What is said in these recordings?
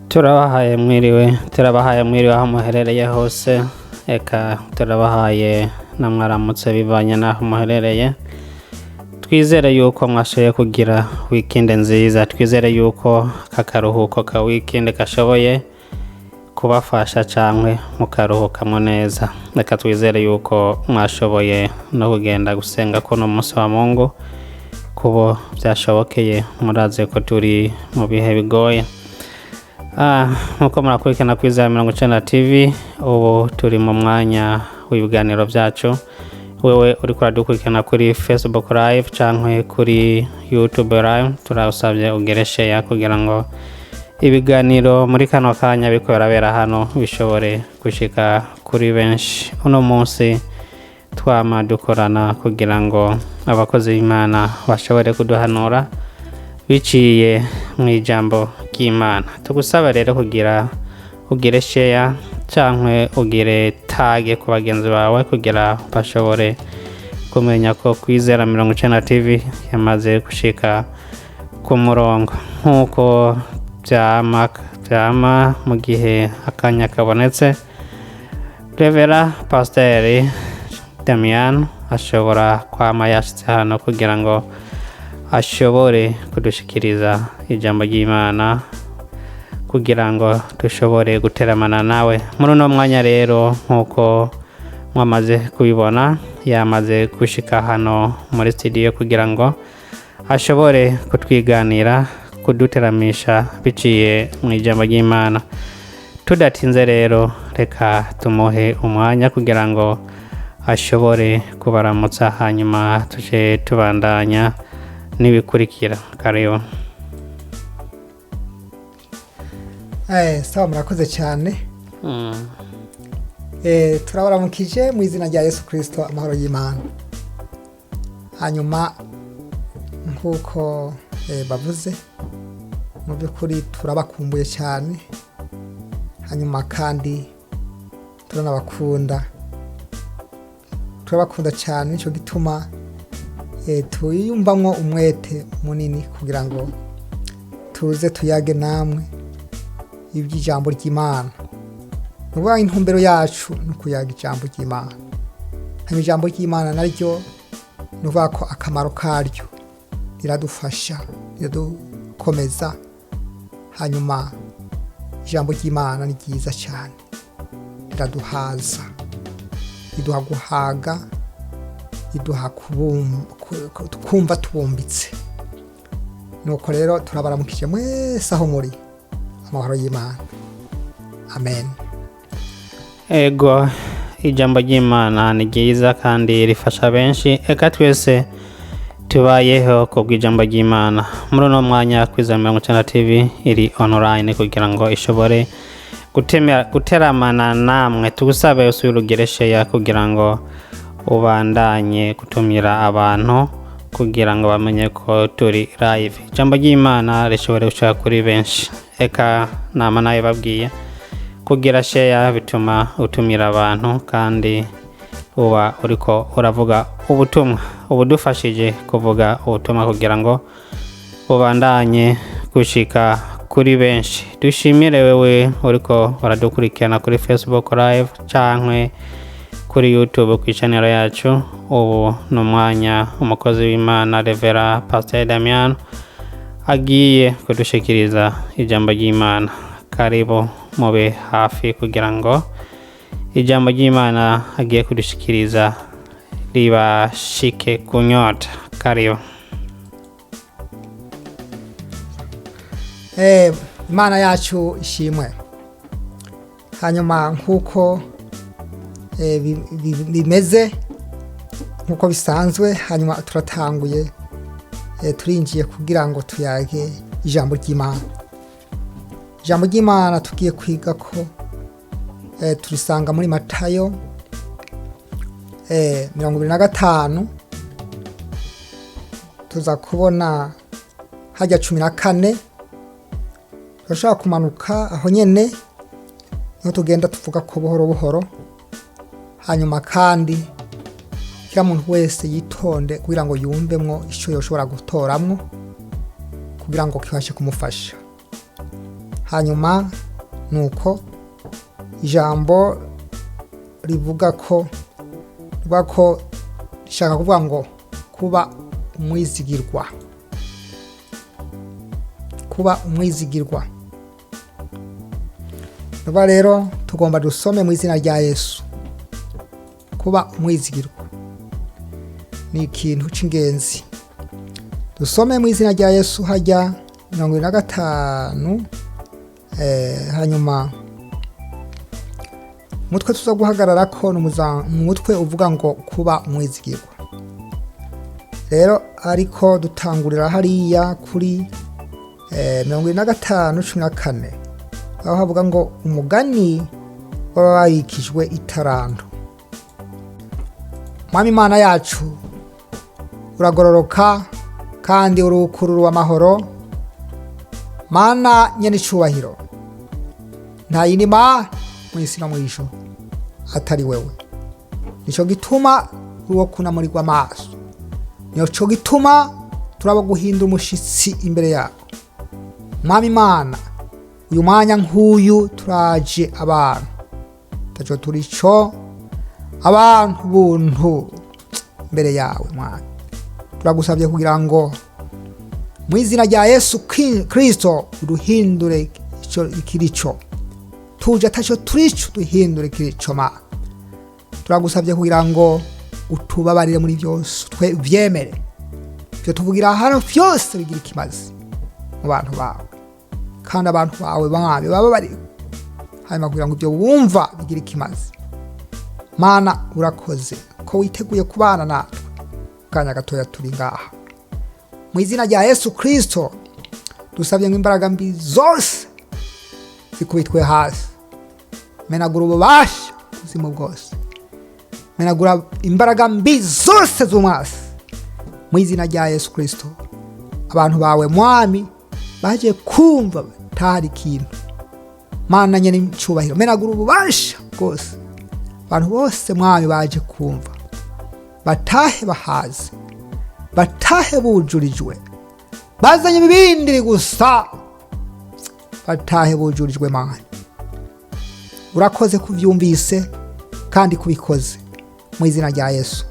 Turabahaye mwiriwe, turabahaye mwiriwe aho muherereye hose. Eka turabahaye na mwaramutse bivanye n'aho muherereye. Twizere yuko mwashoboye kugira weekend nziza. Twizere yuko aka karuhuko ka weekend gashoboye kubafasha cyangwa mukaruhukamo neza. Reka twizere yuko mwashoboye no kugenda gusenga kuno munsi wa Mungu kubo byashobokeye. Murazi ko turi mu bihe bigoye. Nkuko murakurikirana Kwizera 90 TV, ubu turi mu mwanya w'ibiganiro byacu. Wewe uriko uradukurikirana kuri Facebook Live canke kuri YouTube Live, turasabye ugere share kugira ngo ibiganiro muri kano kanya biriko birabera hano bishobore gushika kuri benshi. Uno munsi twama dukorana kugira ngo abakozi b'Imana bashobore kuduhanura biciye mu ijambo ry'Imana. Tugusaba rero kugira ugire share canke ugire tag ku bagenzi bawe kugira bashobore kumenya ko Kwizera 90 TV yamaze gushika ku murongo. Nk'uko vyama vyama mu gihe akanya kabonetse, Revera Pasiteri Damian ashobora kwama yashitse hano kugira ngo ashobore kudushikiriza ijambo ry'Imana, kugira ngo dushobore guteramana nawe muri uno mwanya. Rero nk'uko mwamaze kubibona, yamaze gushika hano muri studio kugira ngo ashobore kutwiganira, kuduteramisha biciye mu ijambo ry'Imana. Tudatinze rero, reka tumuhe umwanya kugira ngo ashobore kubaramutsa, hanyuma tuje tubandanya n'ibikurikira. Karibu. Sawa, murakoze cyane. Turabaramukije mu izina rya Yesu Kirisito, amahoro y'Imana. Hanyuma nk'uko bavuze, mu by'ukuri turabakumbuye cyane, hanyuma kandi turanabakunda, turabakunda cyane. Nicyo gituma tuyumvamwo umwete munini kugira ngo tuze tuyage namwe iby'ijambo ry'Imana. Ni ukuvuga intumbero yacu ni ukuyaga ijambo ry'Imana. Hanyuma ijambo ry'Imana naryo, ni ukuvuga ko akamaro karyo riradufasha, riradukomeza. Hanyuma ijambo ry'Imana ni ryiza cyane, riraduhaza, riduha guhaga, riduha kumva tubumbitse. Nuko rero turabaramukije mwese aho muri, amahoro y'Imana, amen. Ego, ijambo ry'Imana ni ryiza kandi rifasha benshi. Eka twese tubayeho kubw'ijambo ry'Imana. Muri uno mwanya Kwizera 90 TV iri online kugira ngo ishobore guteramana namwe. Tugusabe usubire ugire share kugira ngo ubandanye gutumira abantu kugira ngo bamenye ko turi live, ijambo ry'Imana rishobore gushika kuri benshi. Eka nama nayo babwiye kugira share bituma utumira abantu, kandi uba uriko uravuga ubutumwa, ubudufashije kuvuga ubutumwa kugira ngo bubandanye gushika kuri benshi. Dushimire wewe uriko uradukurikirana kuri Facebook Live canke kuri YouTube ku channel yacu. Ubu ni umwanya umukozi w'Imana Revera Pastor Damian agiye kudushikiriza ijambo ry'Imana. Karibu, mube hafi kugira ngo ijambo ry'Imana agiye kudushikiriza ribashike kunyota. Karibu. Imana yacu ishimwe. Hanyuma nk'uko bimeze, nk'uko bisanzwe, hanyuma turatanguye, turinjiye kugira ngo tuyage ijambo ry'Imana. Ijambo ry'Imana tugiye kwiga ko turisanga muri Matayo 25, tuza kubona hajya 14. Turashobora kumanuka aho nyene, niho tugenda tuvuga ko buhoro buhoro. Hanyuma kandi kila muntu wese yitonde kugira ngo yumvemwo ico yoshobora gutoramwo kugira ngo kibashe kumufasha. Hanyuma nuko ijambo rivuga ko rivuga ko rishaka kuvuga ngo kuba umwizigirwa, kuba umwizigirwa. Nuba rero tugomba dusome mu izina rya Yesu. Kuba umwizigirwa ni ikintu cy'ingenzi. Dusome mu izina rya Yesu hajya 75, hanyuma umutwe tuza guhagarara ko ni umutwe uvuga ngo kuba umwizigirwa. Rero ariko dutangurira hariya kuri 75:14, aho havuga ngo umugani w'ababikijwe itaranto. Mwami Imana yacu, uragororoka kandi urukururu w'amahoro, Mana nyene icubahiro, nta yindi mana mu isi no mw'ijuru atari wewe. Nico gituma uwo kunamurirwa amaso, nico gituma turaba guhinda umushitsi imbere yawe. Mwami Imana, uyu mwanya nk'uyu turaje abantu taco turico, abantu buntu imbere yawe. Mwami, turagusabye kugira ngo mu izina rya Yesu Kristo uduhindure ico ikirico tuje ataco turico, duhindure ikirico. Mana, turagusabye kugira ngo utubabarire muri byose, twe uvyemere ibyo tuvugira hano byose bigira ikimazi mu bantu bawe, kandi abantu bawe mwami bababarire, hanyuma kugira ngo ibyo wumva bigira ikimazi. Mana, urakoze ko witeguye kubana natwe kanya gatoya turi ngaha. Mu izina rya Yesu Kristo dusabye ngo imbaraga mbi zose zikubitwe hasi. Menagura ububasha ubuzima bwose, menagura imbaraga mbi zose z'umwasi mu izina rya Yesu Kristo. Abantu bawe mwami baje kumva batari ikintu. Mana nyene icubahiro, menagura ububasha bwose. Abantu bose mwami baje kumva batahe bahaze, batahe bujurijwe, bazanye ibibindiri gusa, batahe bujurijwe. Mana, urakoze kuvyumvise kandi kubikoze mu izina rya Yesu,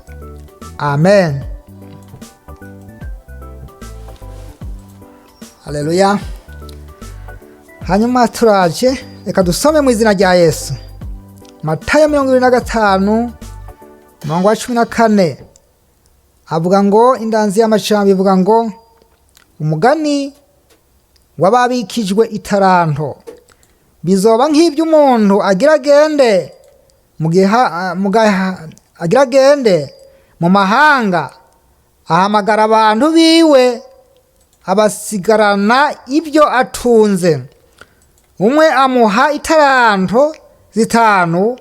amen. Haleluya. Hanyuma turaje, reka dusome mu izina rya Yesu Matayo 25 umurongo wa 14, avuga ngo indanzi y'amacambi ivuga ngo umugani w'ababikijwe itaranto. Bizoba nk'iby'umuntu agira agende mu gihe agira agende mu mahanga, ahamagara abantu biwe, abasigarana ibyo atunze. Umwe amuha itaranto 5,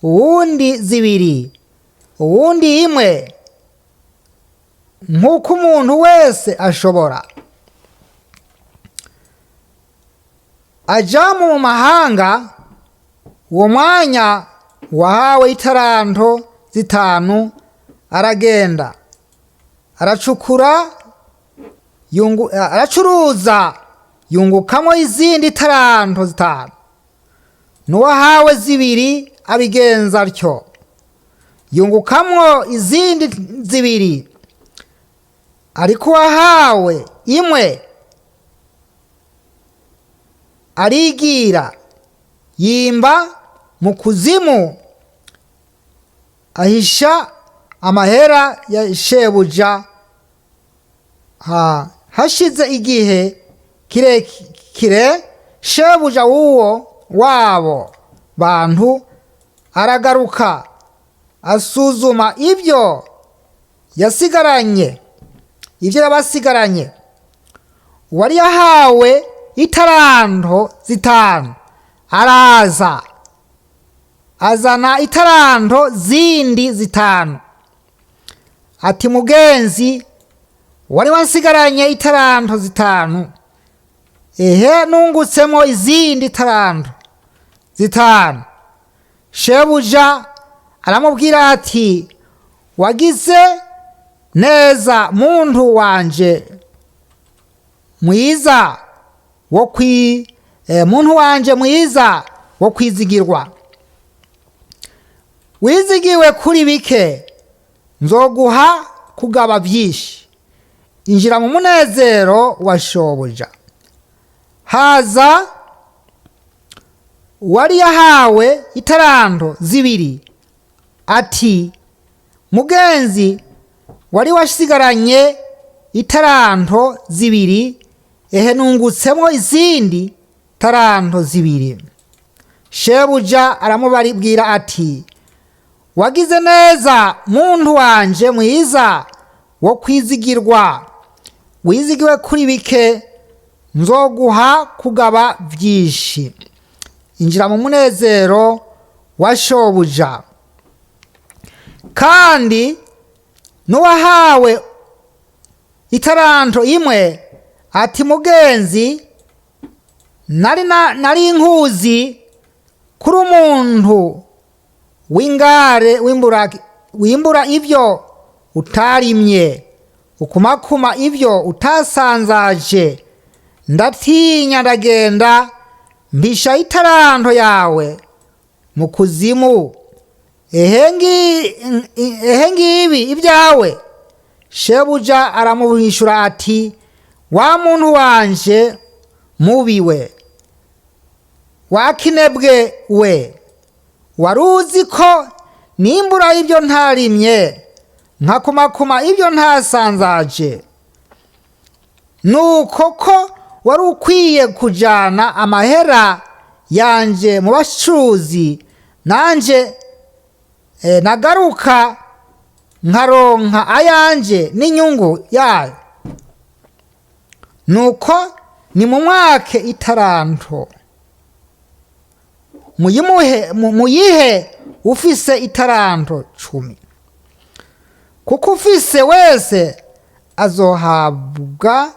uwundi 2, uwundi 1, nk'uko umuntu wese ashobora. Aja mu mahanga, uwo mwanya wahawe itaranto 5 aragenda aracukura, aracuruza, yungukamo izindi taranto 5. N'uwahawe 2 abigenza atyo, yungukamwo izindi 2. Ariko uwahawe 1 arigira, yimba mu kuzimu, ahisha amahera ya shebuja. Hashize igihe kirekire, shebuja w'uwo wabo bantu aragaruka, asuzuma ibyo yasigaranye, ibyo yabasigaranye. Uwari yahawe itaranto 5 araza azana itaranto zindi 5, ati mugenzi, wari wansigaranye itaranto 5, ehe nungutsemo izindi taranto 5. Shebuja aramubwira ati wagize neza muntu wanje mwiza wo Muntu wanje mwiza wo kwizigirwa, wizigiwe kuri bike, nzoguha kugaba byinshi, injira mu munezero wa shobuja. Haza uwari yahawe itaranto zibiri, ati: mugenzi, wari wasigaranye itaranto zibiri, ehe nungutsemo izindi taranto zibiri. Shebuja aramubabwira ati: wagize neza, muntu wanje mwiza wo kwizigirwa, wizigiwe kuri bike, nzoguha kugaba byinshi, injira mu munezero wa shobuja. Kandi n'uwahawe itaranto imwe ati: mugenzi, nari nkuzi kuri umuntu w'ingare, wimbura ibyo utarimye, ukumakuma ibyo utasanzaje, ndatinya, ndagenda mbisha itaranto yawe mu kuzimu, ehe ngibi ibyawe. Shebuja aramuhishura ati: wa muntu wanje mubiwe, wakinebwe we, wari uzi ko nimbura ibyo ntarimye, nkakumakuma ibyo ntasanzaje, nuko ko wari ukwiye kujana amahera yanje mu bacuruzi, nanje nagaruka nkaronka ayanje n'inyungu yayo. Nuko nimumwake itaranto, muyimuhe, muyihe ufise itaranto 10, kuko ufise wese azohabwa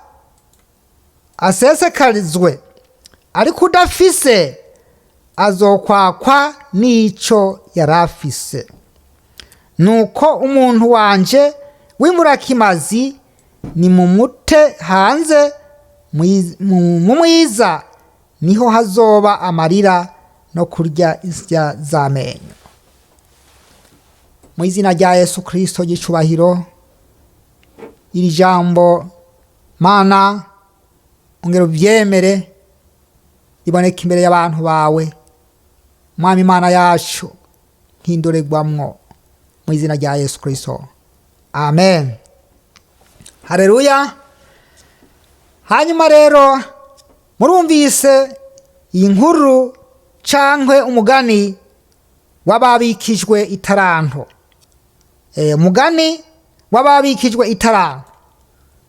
asesekarizwe, ariko udafise azokwakwa n'ico yarafise. Nuko umuntu wanje w'imburakimazi nimumute hanze mu mwiza, niho hazoba amarira no kurya insya z'amenyo. Mu izina rya Yesu Kristo ry'icubahiro, iri jambo Mana ongera ubyemere riboneka imbere y'abantu bawe, Mwami Imana yacu, nk'indorerwamwo, mu izina rya Yesu Kristo, amen. Haleluya. Hanyuma rero murumvise iyi nkuru cankwe umugani w'ababikijwe itaranto. Umugani w'ababikijwe itaranto.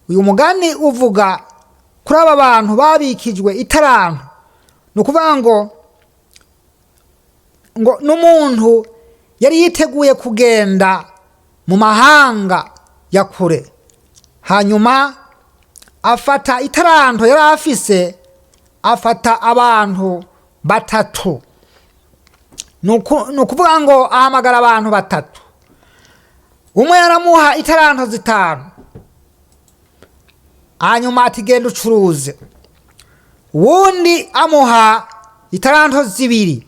Uyu mugani uvuga kuri aba bantu babikijwe itaranto. Ni ukuvuga ngo n'umuntu yari yiteguye kugenda mu mahanga ya kure, hanyuma afata itaranto yari afise, afata abantu batatu. Ni ukuvuga ngo ahamagara abantu batatu. Umwe yaramuha itaranto 5, hanyuma ati genda ucuruze. Uwundi amuha itaranto 2,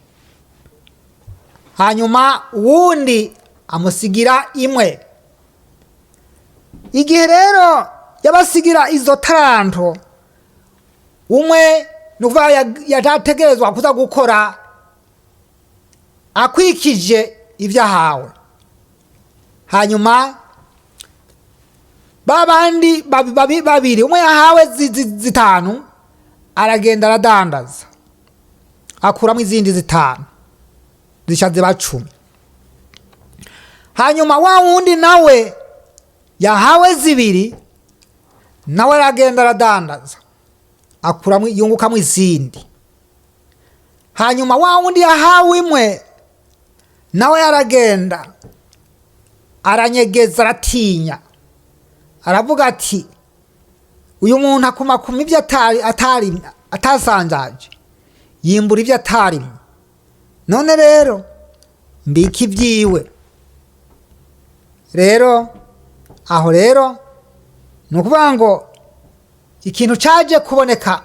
hanyuma uwundi amusigira imwe. Igihe rero yabasigira izo taranto, umwe ni ukuvuga yatategerezwa kuza gukora akwikije ibyo ahawe. Hanyuma babandi babiri, umwe yahawe 5, aragenda aradandaza akuramo izindi 5, zisha ziba 10. Hanyuma wa wundi nawe yahawe 2, nawe aragenda aradandaza akuramo, yungukamo izindi. Hanyuma wa wundi yahawe imwe nawe aragenda aranyegeza, aratinya, aravuga ati uyu muntu akumakuma ibyo atasanzaje, yimbura ibyo atarimye, none rero mbika ibyiwe. Rero aho rero ni ukuvuga ngo Ikintu cyaje kuboneka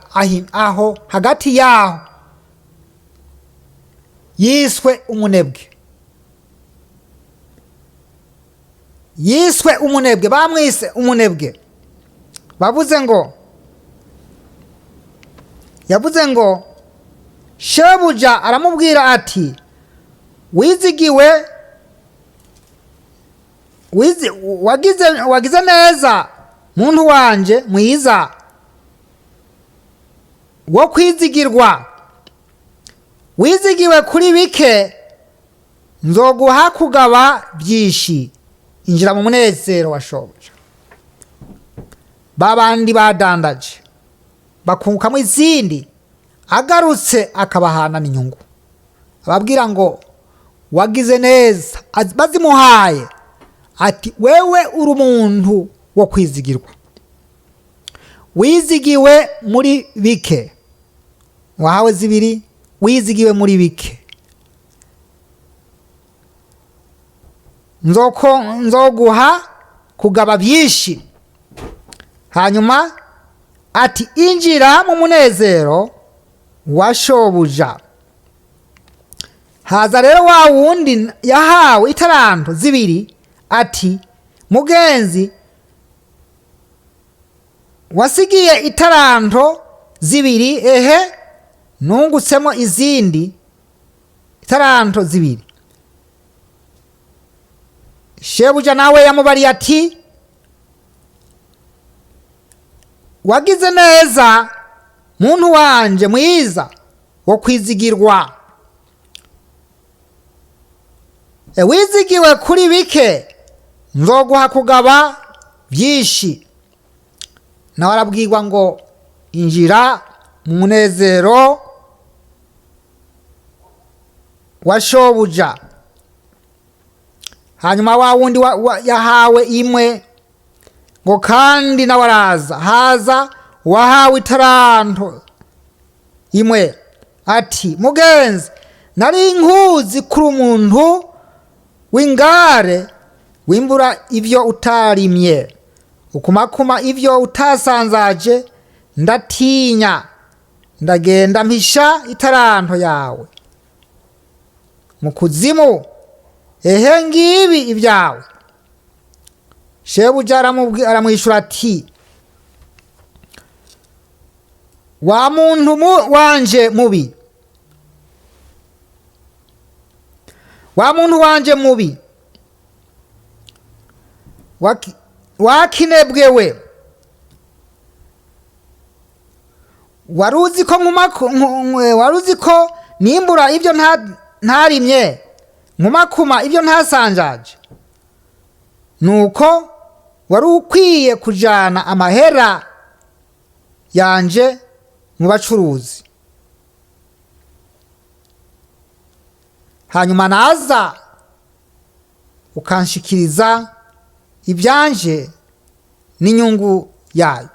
aho hagati yaho, yiswe umunebwe, yiswe umunebwe, bamwise umunebwe. Bavuze ngo, yavuze ngo shebuja aramubwira ati: "Wizigiwe, wagize neza, muntu wanje mwiza wo kwizigirwa. Wizigiwe kuri bike, nzoguha kugaba byinshi. Injira mu munezero wa shobuja." Babandi badandaje bakungukamo izindi, agarutse akabahana n'inyungu, ababwira ngo: "Wagize neza." Bazimuhaye ati: "Wewe uri umuntu wo kwizigirwa, wizigiwe muri bike, wahawe zibiri, wizigiwe muri bike, nzoguha kugaba byinshi." Hanyuma ati: "Injira mu munezero wa shobuja." Haza rero wa wundi yahawe itaranto zibiri ati: "Mugenzi, wasigiye itaranto zibiri, ehe nungutsemo izindi itaranto zibiri." Shebuja nawe yamubariye ati: "Wagize neza, muntu wanje mwiza wo kwizigirwa. Wizigiwe kuri bike, nzoguha kugaba byinshi." Nawe arabwirwa ngo: "Injira mu munezero wa shobuja." Hanyuma wa wundi yahawe imwe ngo kandi nawe araza. Haza wahawe itaranto imwe ati: "Mugenzi, nari nkuzi kuri umuntu w'ingare, wimbura ibyo utarimye, ukumakuma ibyo utasanzaje. Ndatinya, ndagenda mpisha itaranto yawe mu kuzimu. Ehe ngibi ibyawe." Shebuja aramwishyura ati: "Wa muntu wanje mubi, wa muntu wanje mubi, wakinebwe we, waruzi ko waruzi ko nimbura ibyo ntarimye, nkumakuma ibyo ntasanjaje. Nuko wari ukwiye kujana amahera yanje mu bacuruzi, hanyuma naza ukanshikiriza ibyanje n'inyungu yayo."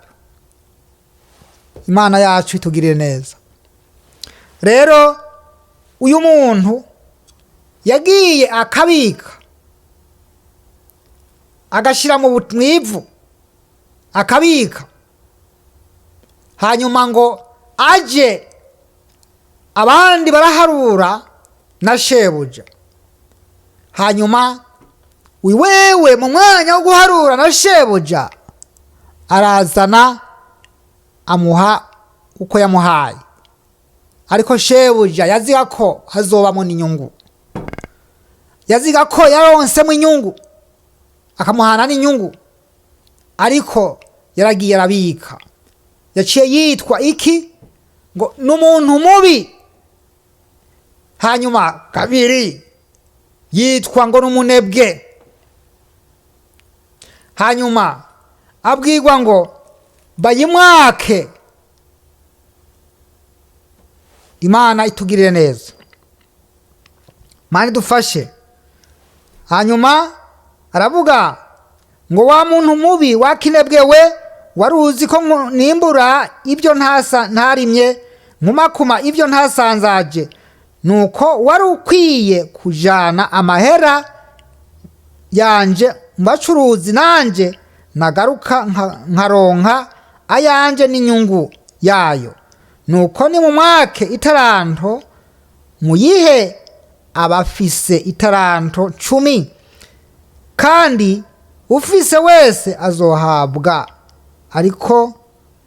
Imana yacu itugirire neza. Rero uyu muntu yagiye akabika, agashyira mu ivu, akabika, hanyuma ngo aje abandi baraharura na shebuja. Hanyuma wewe mu mwanya wo guharura na shebuja, arazana amuha uko yamuhaye, ariko shebuja yaziga ko hazobamo n'inyungu, yaziga ko yaronsemo inyungu, akamuhana n'inyungu, ariko yaragiye arabika. Yaciye yitwa iki? Ngo n'umuntu mubi. Hanyuma kabiri yitwa ngo n'umunebwe. Hanyuma abwirwa ngo bayimwake. Imana itugirire neza, Imana idufashe. Hanyuma aravuga ngo: "Wa muntu mubi wakinebwe we, wari uzi ko nimbura ibyo ntarimye, nkumakuma ibyo ntasanzaje. Nuko wari ukwiye kujana amahera yanje mu bacuruzi, nanje nagaruka nkaronka Ayanje n'inyungu yayo. Nuko ni mu mwake itaranto, muyihe abafise itaranto 10. Kandi ufise wese azohabwa, ariko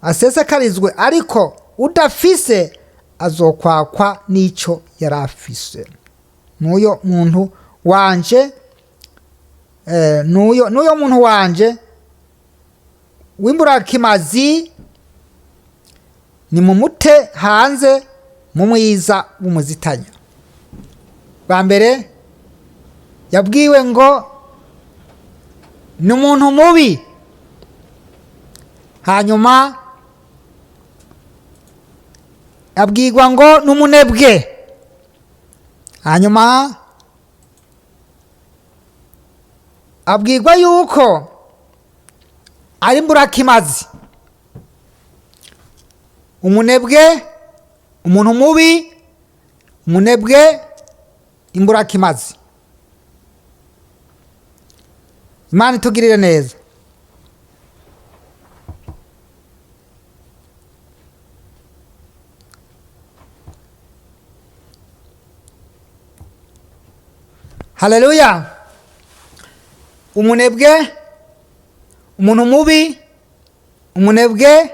asesekarizwe, ariko udafise azokwakwa n'ico yari afise. N'uyo muntu wanje, n'uyo muntu wanje w'imburakimazi nimumute hanze mu mwiza w'umuzitanya. Bwa mbere yabwiwe ngo ni umuntu mubi, hanyuma abwirwa ngo ni umunebwe, hanyuma abwirwa yuko ari imburakimazi. Umunebwe, umuntu mubi, umunebwe, imburakimazi. Imana itugirire neza. Haleluya. Umunebwe, umuntu mubi, umunebwe,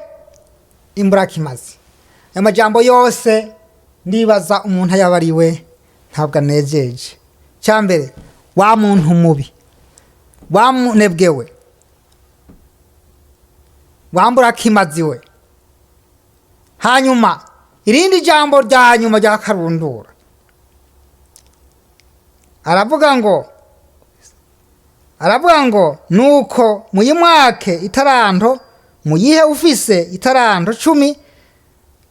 imburakimazi. Aya majambo yose ndibaza umuntu ayabariwe ntabwo anejeje. Cya mbere, wa muntu mubi, wa munebwe we, wa mburakimazi we. Hanyuma irindi jambo rya nyuma rya karundura, aravuga ngo nuko muyimwake itaranto, muyihe ufise itaranto 10,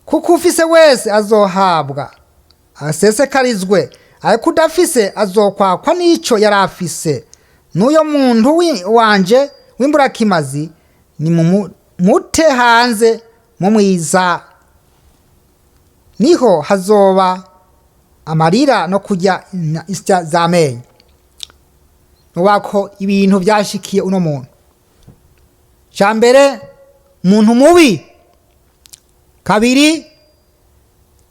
kuko ufise wese azohabwa asesekarizwe, ariko udafise azokwakwa n'ico yari afise. N'uyo muntu wanje w'imburakimazi ni mute hanze mu mwiza, niho hazoba amarira no kurya isya z'amenyo. Nuwako ibintu byashikiye uno muntu. Cya mbere, umuntu mubi. Kabiri,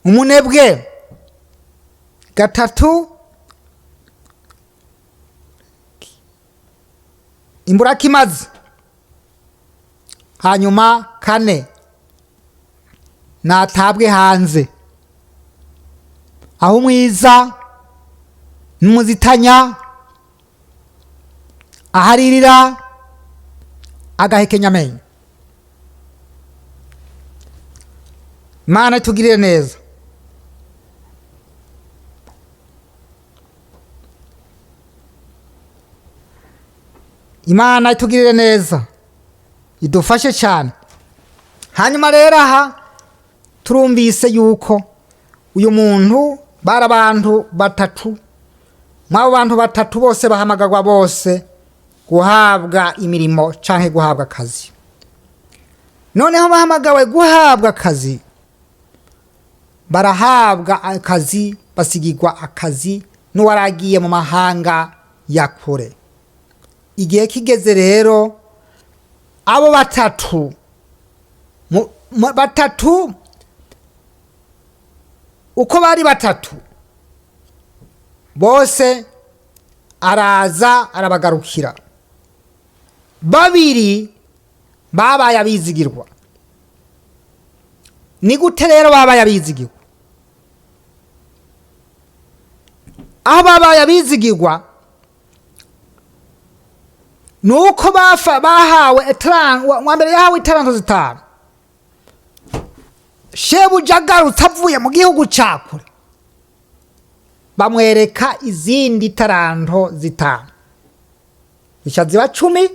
umunebwe. Gatatu, imburakimazi. Hanyuma kane, natabwe hanze, aho umwiza n'umuzitanya, aharirira agahekenya amenyo. Imana itugirire neza. Imana itugirire neza, idufashe cyane. Hanyuma rero aha turumvise yuko uyu muntu bari abantu batatu. Mw'abo bantu batatu bose bahamagarwa bose guhabwa imirimo canke guhabwa akazi. Noneho bahamagawe guhabwa akazi, barahabwa akazi, basigirwa akazi n'uwaragiye mu mahanga ya kure. Igihe kigeze rero abo batatu batatu uko bari batatu bose araza arabagarukira. Babiri babaye abizigirwa. Ni gute rero babaye abizigirwa? Aho babaye abizigirwa nuko bahawe wa mbere yahawe itaranto 5. Shebuja agarutse avuye mu gihugu ca kure, bamwereka izindi taranto 5, zica ziba 10.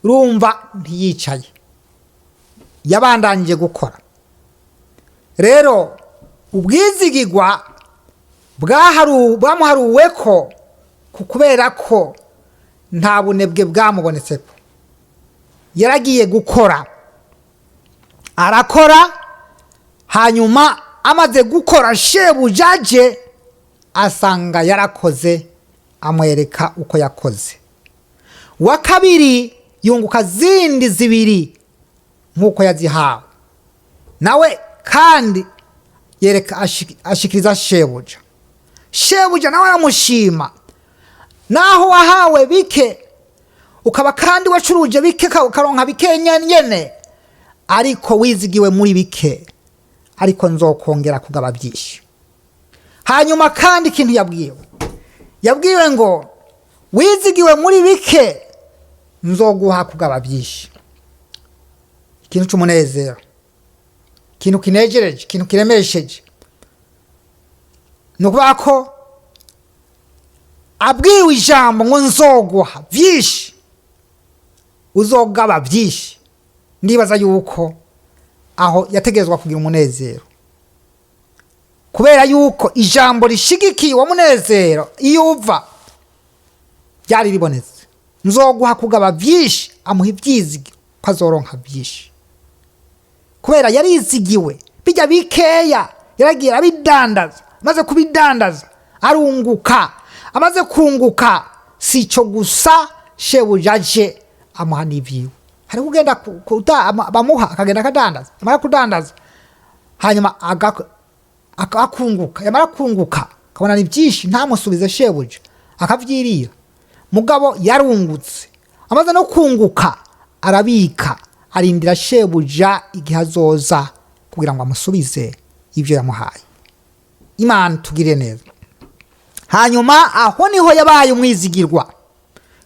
Urumva ntiyicaye, yabandanije gukora. Rero ubwizigirwa bwamuharuwe ko kubera ko nta bunebwe bwamubonetseko, yaragiye gukora, arakora. Hanyuma amaze gukora, shebuja aje asanga yarakoze, amwereka uko yakoze. Wa kabiri yunguka zindi 2, nk'uko yazihawe. Nawe kandi yereka ashikiriza shebuja. Shebuja nawe aramushima. Naho wahawe bike, ukaba kandi wacuruje bike, ukaronka bike nyene, ariko wizigiwe muri bike, ariko nzokongera kugaba byinshi. Hanyuma kandi ikintu yabwiwe ngo wizigiwe muri bike, nzoguha kugaba byinshi. Ikintu cy'umunezero, ikintu kinejereje, ikintu kiremesheje, ni ukuvuga ko abwiwe ijambo ngo nzoguha byinshi, uzogaba byinshi. Ndibaza yuko aho yategerezwa kugira umunezero, kubera yuko ijambo rishigikiye uwo munezero iyo uva ryari ribonetse. Nzoguha kugaba byinshi, amuha ibyizigiro ko azoronka byinshi, kubera yarizigiwe. Bijya bikeya yaragiye arabidandaza, amaze kubidandaza arunguka. Amaze kunguka, si icyo gusa, shebuja aje amuha n'ibyiwe. Hariho ugenda bamuha akagenda akadandaza, amara kudandaza hanyuma akunguka, yamara kunguka akabona ni byinshi, ntamusubize shebuja, akabyirira. Mugabo yarungutse, amaze no kunguka arabika, arindira shebuja igihe azoza kugira ngo amusubize ibyo yamuhaye. Imana tugire neza. Hanyuma aho niho yabaye umwizigirwa,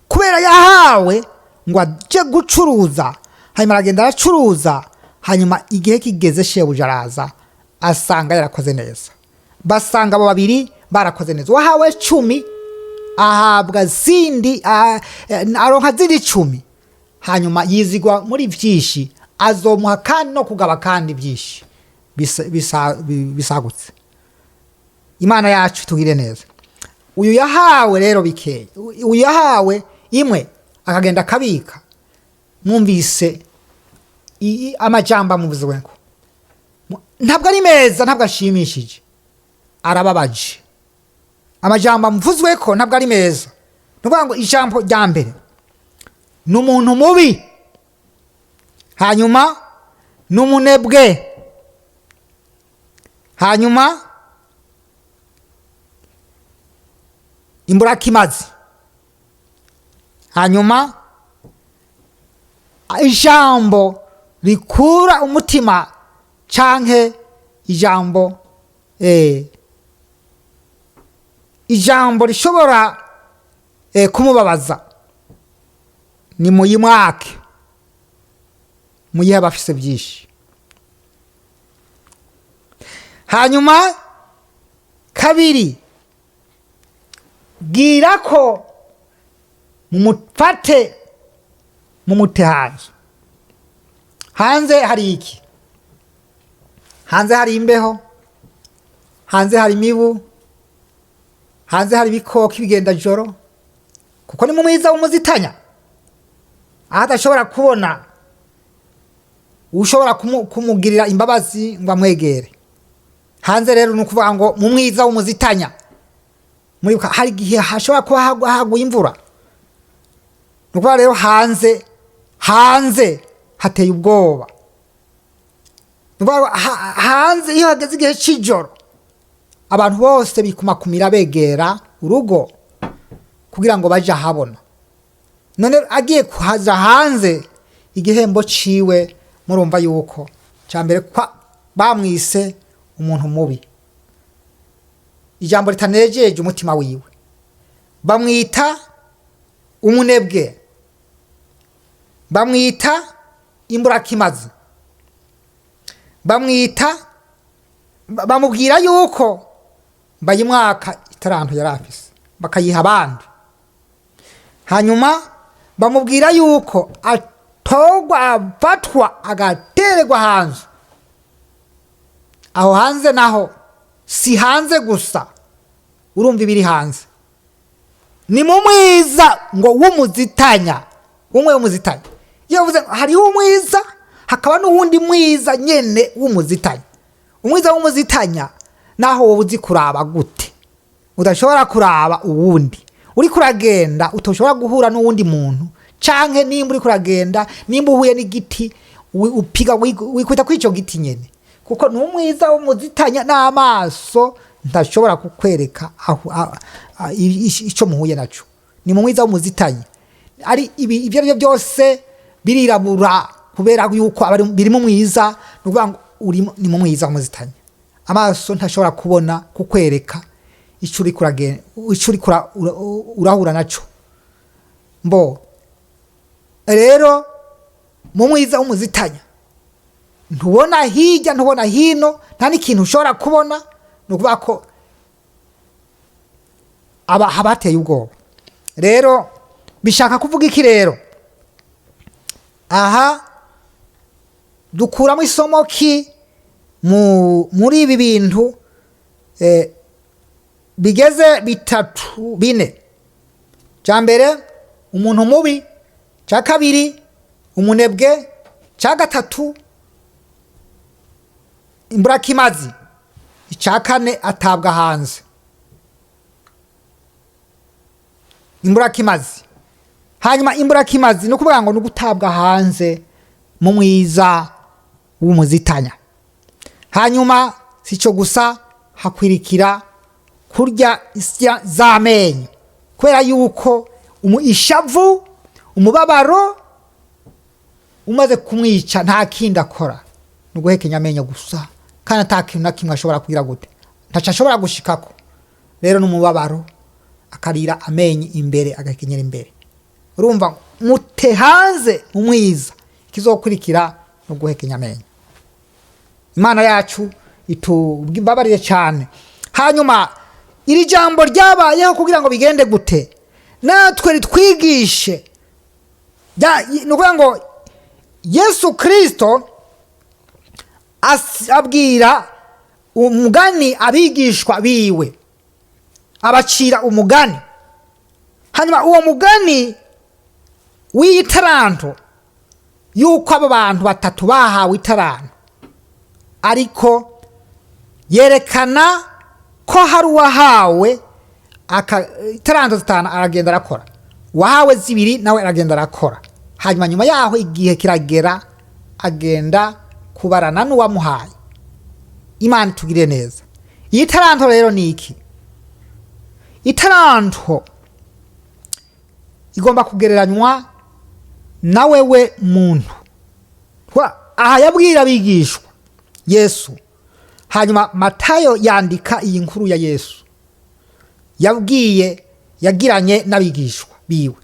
kubera yahawe ngo aje gucuruza, hanyuma aragenda aracuruza. Hanyuma igihe kigeze shebuja araza asanga yarakoze neza. Basanga abo babiri barakoze neza. Uwahawe 10 ahabwa zindi, aronka zindi 10. Hanyuma yizigwa muri byinshi, azomuha kandi no kugaba kandi byinshi bisagutse. Imana yacu tugire neza. Uyu yahawe rero bikeya, uyu yahawe imwe akagenda akabika, mwumvise amajambo amuvuze ngo ntabwo ari meza, ntabwo ashimishije, arababaje. Amajambo amuvuzwe ko ntabwo ari meza. Ni ukuvuga ngo ijambo rya mbere ni umuntu mubi, hanyuma ni umunebwe, hanyuma imburakimazi, hanyuma ijambo rikura umutima canke ijambo rishobora kumubabaza, ni muyimwake muyihe abafise byinshi. Hanyuma kabiri, bwira ko mumufate mumute hanze. Hanze hari iki? Hanze hari imbeho, hanze hari imibu, hanze hari ibikoko bigenda joro, kuko ni mu mwiza w'umuzitanya, aho adashobora kubona ushobora kumugirira imbabazi ngo amwegere. Hanze rero ni ukuvuga ngo mu mwiza w'umuzitanya, muribuka hari igihe hashobora kuba haguye imvura. Ni ukuvuga rero hanze hateye ubwoba. Ni ukuvuga ngo hanze iyo hageze igihe c'ijoro, abantu bose bikumakumira begera urugo kugira ngo baje ahabona. None agiye kuhaza hanze, igihembo ciwe murumva yuko ca mbere kwa bamwise umuntu mubi, ijambo ritanejeje umutima wiwe. Bamwita umunebwe, bamwita imburakimazi, bamubwira yuko bayimwaka itaranto yari afise bakayiha abandi. Hanyuma bamubwira yuko atogwa, afatwa, agatererwa hanze. Aho hanze naho si hanze gusa, urumva ibiri hanze ni mu mwiza ngo w'umuzitanya, umwe w'umuzitanya. Iyo uvuze hariho umwiza, hakaba n'uwundi mwiza nyene w'umuzitanya. Umwiza w'umuzitanya naho wowe uzi kuraba gute, udashobora kuraba uwundi uri kuragenda, utoshobora guhura n'uwundi muntu, canke nimba uri kuragenda, nimba uhuye n'igiti Upiga wikwita kuri icyo giti nyene, kuko ni umwiza w'umuzitanya n'amaso ntashobora kukwereka aho ico muhuye naco. Ni mu mwiza w'umuzitanya, ari ibi ibyo ari byo byose birirabura kubera yuko aba biri mu mwiza. Ni ukuvuga ngo ni mu mwiza w'umuzitanya, amaso ntashobora kubona kukwereka ico uriko ico uriko urahura naco. Mbo rero mu mwiza w'umuzitanya ntubona hirya, ntubona hino, nta n'ikintu ushobora kubona. Ni ukuvuga ko aba haba hateye ubwoba. Rero bishaka kuvuga iki? Rero aha dukuramo isomo ki muri ibi bintu bigeze bitatu, bine? Cya mbere, umuntu mubi; cya kabiri, umunebwe; cya gatatu, imburakimazi; icya kane, atabwa hanze. Imburakimazi. Hanyuma imburakimazi ni ukuvuga ngo ni ugutabwa hanze mu mwiza w'umuzitanya. Hanyuma si cyo gusa, hakwirikira kurya isya z'amenyo, kubera yuko ishavu, umubabaro umaze kumwica, nta kindi akora, ni uguhekenya amenyo gusa, kandi ata kintu na kimwe ashobora kugira gute, ntaco ashobora gushikako. Rero n'umubabaro, akarira amenyo imbere, agahekenyera imbere. Urumva, mute hanze mu mwiza, ikizokurikira no guhekenya amenyo. Imana yacu itubabarire cyane. Hanyuma iri jambo ryabayeho kugira ngo bigende gute? Natwe ritwigishe. Ni ukuvuga ngo Yesu Kirisito abwira umugani abigishwa biwe, abacira umugani. Hanyuma uwo mugani w'iyi taranto, yuko abo bantu batatu bahawe itaranto, ariko yerekana ko hari uwahawe itaranto 5, aragenda arakora; uwahawe 2 nawe aragenda arakora. Hanyuma nyuma yaho igihe kiragera, agenda kubarana n'uwamuhaye. Imana itugirire neza. Iyi taranto rero ni iki? Itaranto igomba kugereranywa na wewe muntu. Aha yabwira abigishwa Yesu. Hanyuma Matayo yandika iyi nkuru ya Yesu yabwiye, yagiranye n'abigishwa biwe.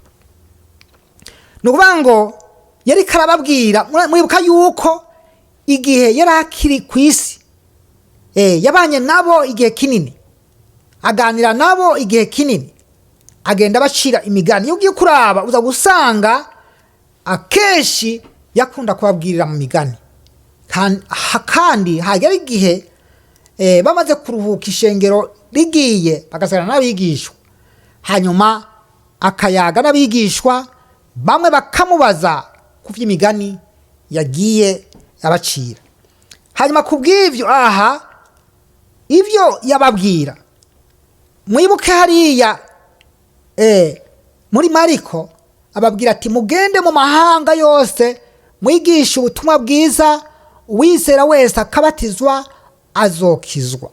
Ni ukuvuga ngo yari karababwira. Muribuka yuko igihe yari akiri ku isi, yabanye nabo igihe kinini, aganira nabo igihe kinini, agenda abacira imigani. Iyo ugiye kuraba uza gusanga akenshi yakunda kubabwirira mu migani. Kandi hagera igihe bamaze kuruhuka, ishengero rigiye, bagasigana n'abigishwa, hanyuma akayaga n'abigishwa, bamwe bakamubaza ku by'imigani yagiye abacira. Hanyuma ku bw'ibyo aha ibyo yababwira, mwibuke hariya muri Mariko ababwira ati: "Mugende mu mahanga yose, mwigishe ubutumwa bwiza, uwizera wese akabatizwa azokizwa."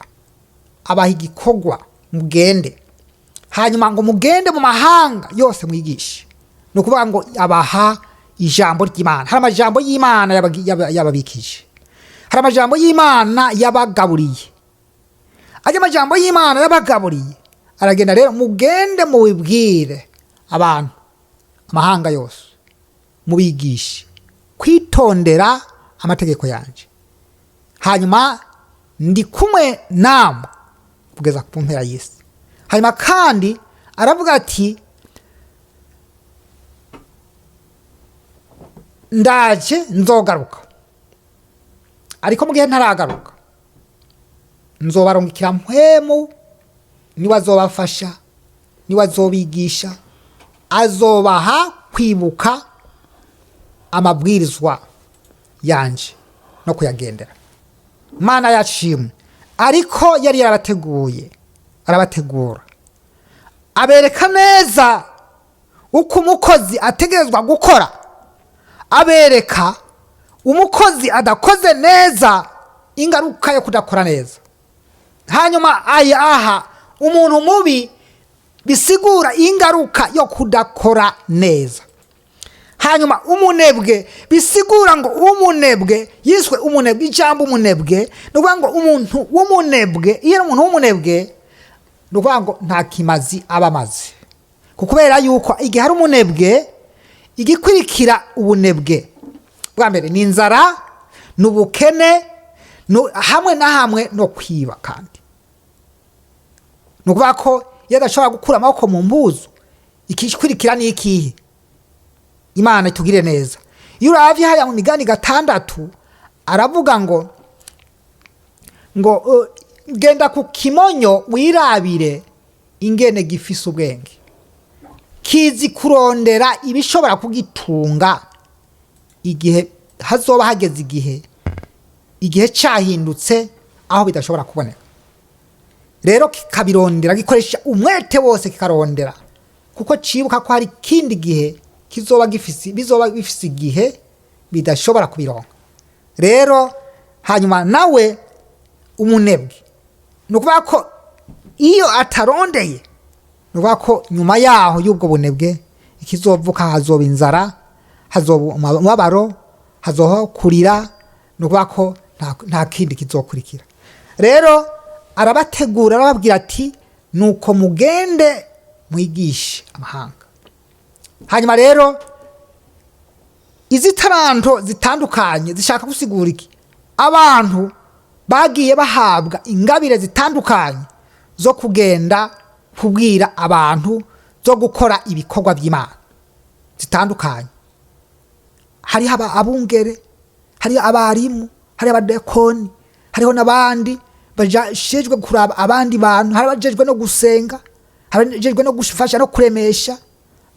Abaha igikorwa: mugende. Hanyuma ngo mugende mu mahanga yose mwigishe, ni ukuvuga ngo abaha ijambo ry'Imana. Hari amajambo y'Imana yababikije, hari amajambo y'Imana yabagaburiye. Ajya amajambo y'Imana yabagaburiye, aragenda rero: mugende mubibwire abantu amahanga yose, mubigishe kwitondera amategeko yanje, hanyuma ndi kumwe namwe kugeza ku mpera y'isi. Hanyuma kandi aravuga ati: "Ndaje, nzogaruka, ariko mu gihe ntaragaruka nzobarungikira Mpwemu, niwe azobafasha, niwe azobigisha, azobaha kwibuka amabwirizwa yanje no kuyagendera." Mana yashimwe. Ariko yari yarabateguye, arabategura, abereka neza uko umukozi ategerezwa gukora, abereka Umukozi adakoze neza, ingaruka yo kudakora neza. Hanyuma aya aha umuntu mubi, bisigura ingaruka yo kudakora neza. Hanyuma umunebwe, bisigura ngo umunebwe yiswe umunebwe. Ijambo umunebwe ni ukuvuga ngo umuntu w'umunebwe, iyo ari umuntu w'umunebwe, ni ukuvuga ngo nta kimazi aba amaze, kubera yuko igihe ari umunebwe, igikurikira ubunebwe bwa mbere ni inzara, ni ubukene, hamwe na hamwe no kwiba. Kandi ni ukuvuga ko iyo adashobora gukura amaboko mu mpuzu, ikikurikira ni ikihe? Imana itugire neza. Iyo uravye hariya mu Migani 6, aravuga ngo genda ku kimonyo wirabire ingene gifise ubwenge, kizi kurondera ibishobora kugitunga igihe hazoba hageze igihe cyahindutse aho bidashobora kuboneka. Rero kikabirondera, gikoresha umwete wose kikarondera, kuko cibuka ko hari ikindi gihe kizoba gifise, bizoba bifise igihe bidashobora kubironka. Rero hanyuma nawe umunebwe, ni ukuvuga ko iyo atarondeye, ni ukuvuga ko nyuma yaho y'ubwo bunebwe ikizovuka hazoba inzara, hazoba umubabaro, hazoba kurira. Ni ukuvuga ko nta kindi kizokurikira. Rero arabategura, arababwira ati: "Nuko mugende mwigishe amahanga." Hanyuma rero izi taranto zitandukanye zishaka gusigura iki? Abantu bagiye bahabwa ingabire zitandukanye zo kugenda kubwira abantu, zo gukora ibikorwa by'Imana zitandukanye. Hariho abungere, hariho abarimu, hariho abadekoni, hariho n'abandi bajejwe kuraba abandi bantu, hari abajejwe no gusenga, hari abajejwe no gufasha no kuremesha.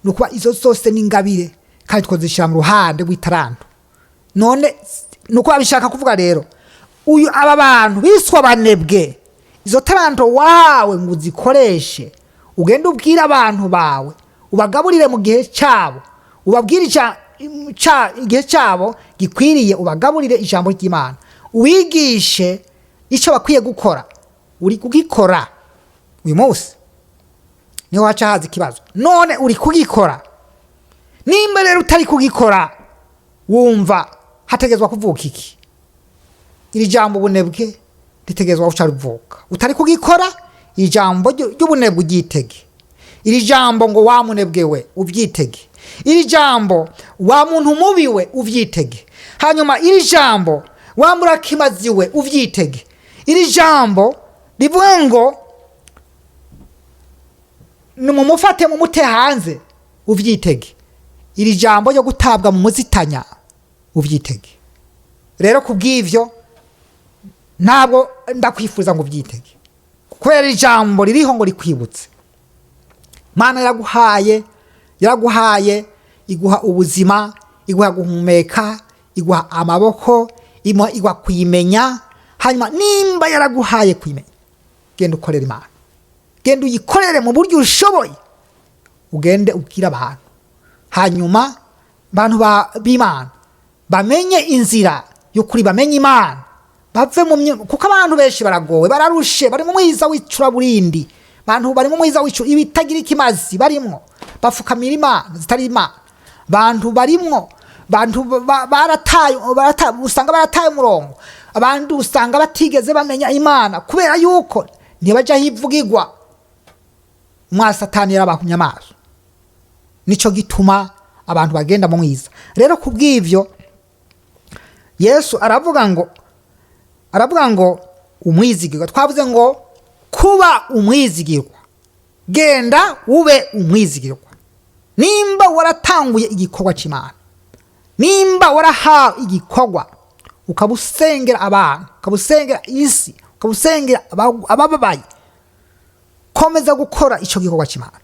Ni ukuba izo zose ni ingabire, kandi twazishyira mu ruhande rw'itaranto. None ni uko babishaka kuvuga. Rero uyu aba bantu biswa abanebwe, izo taranto wahawe ngo uzikoreshe, ugende ubwire abantu bawe, ubagaburire mu gihe cyabo, ubabwire igihe cyabo gikwiriye, ubagaburire ijambo ry'Imana, uwigishe icyo bakwiye gukora. Uri kugikora uyu munsi? Niho haca haza ikibazo. None uri kugikora? Nimba rero utari kugikora, wumva hategezwa kuvuka iki? Iri jambo ubunebwe ritegezwa guca rivuka. Utari kugikora, ijambo ry'ubunebwe uryitege, iri jambo ngo wa munebwe we ubyitege, iri jambo wa muntu mubi we ubyitege, hanyuma iri jambo wa murakimazi we ubyitege, iri jambo rivuga ngo nimumufate mumute hanze ubyitege, iri jambo ryo gutabwa mu muzitanya ubyitege. Rero ku bw'ibyo ntabwo ndakwifuza ngo ubyitege, kubera ijambo ririho ngo rikwibutse. Mana yaraguhaye, iguha ubuzima, iguha guhumeka, iguha amaboko, iguha kuyimenya. Hanyuma nimba yaraguhaye kuyimenya, genda ukorere Imana, genda uyikorere mu buryo ushoboye, ugende ubwire abantu, hanyuma abantu b'Imana bamenye inzira y'ukuri, bamenye Imana, bave mu kuko abantu benshi baragowe, bararushe, bari mu mwiza w'icuraburindi. Abantu bari mu mwiza w'icura ibitagira ikimazi, barimwo bafukamira imana zitari imana. Abantu barimwo, bantu barataye, usanga barataye umurongo. Abandi usanga batigeze bamenya Imana kubera yuko ntibajya hivugirwa. Umwasatani yarabahumye amaso, nico gituma abantu bagenda mu mwiza. Rero ku bw'ivyo Yesu aravuga ngo umwizigirwa. Twavuze ngo kuba umwizigirwa, genda ube umwizigirwa. Nimba waratanguye igikorwa cy'Imana, nimba warahawe igikorwa, ukaba usengera abantu, ukaba usengera isi, ukaba usengera abababaye, komeza gukora icyo gikorwa cy'Imana.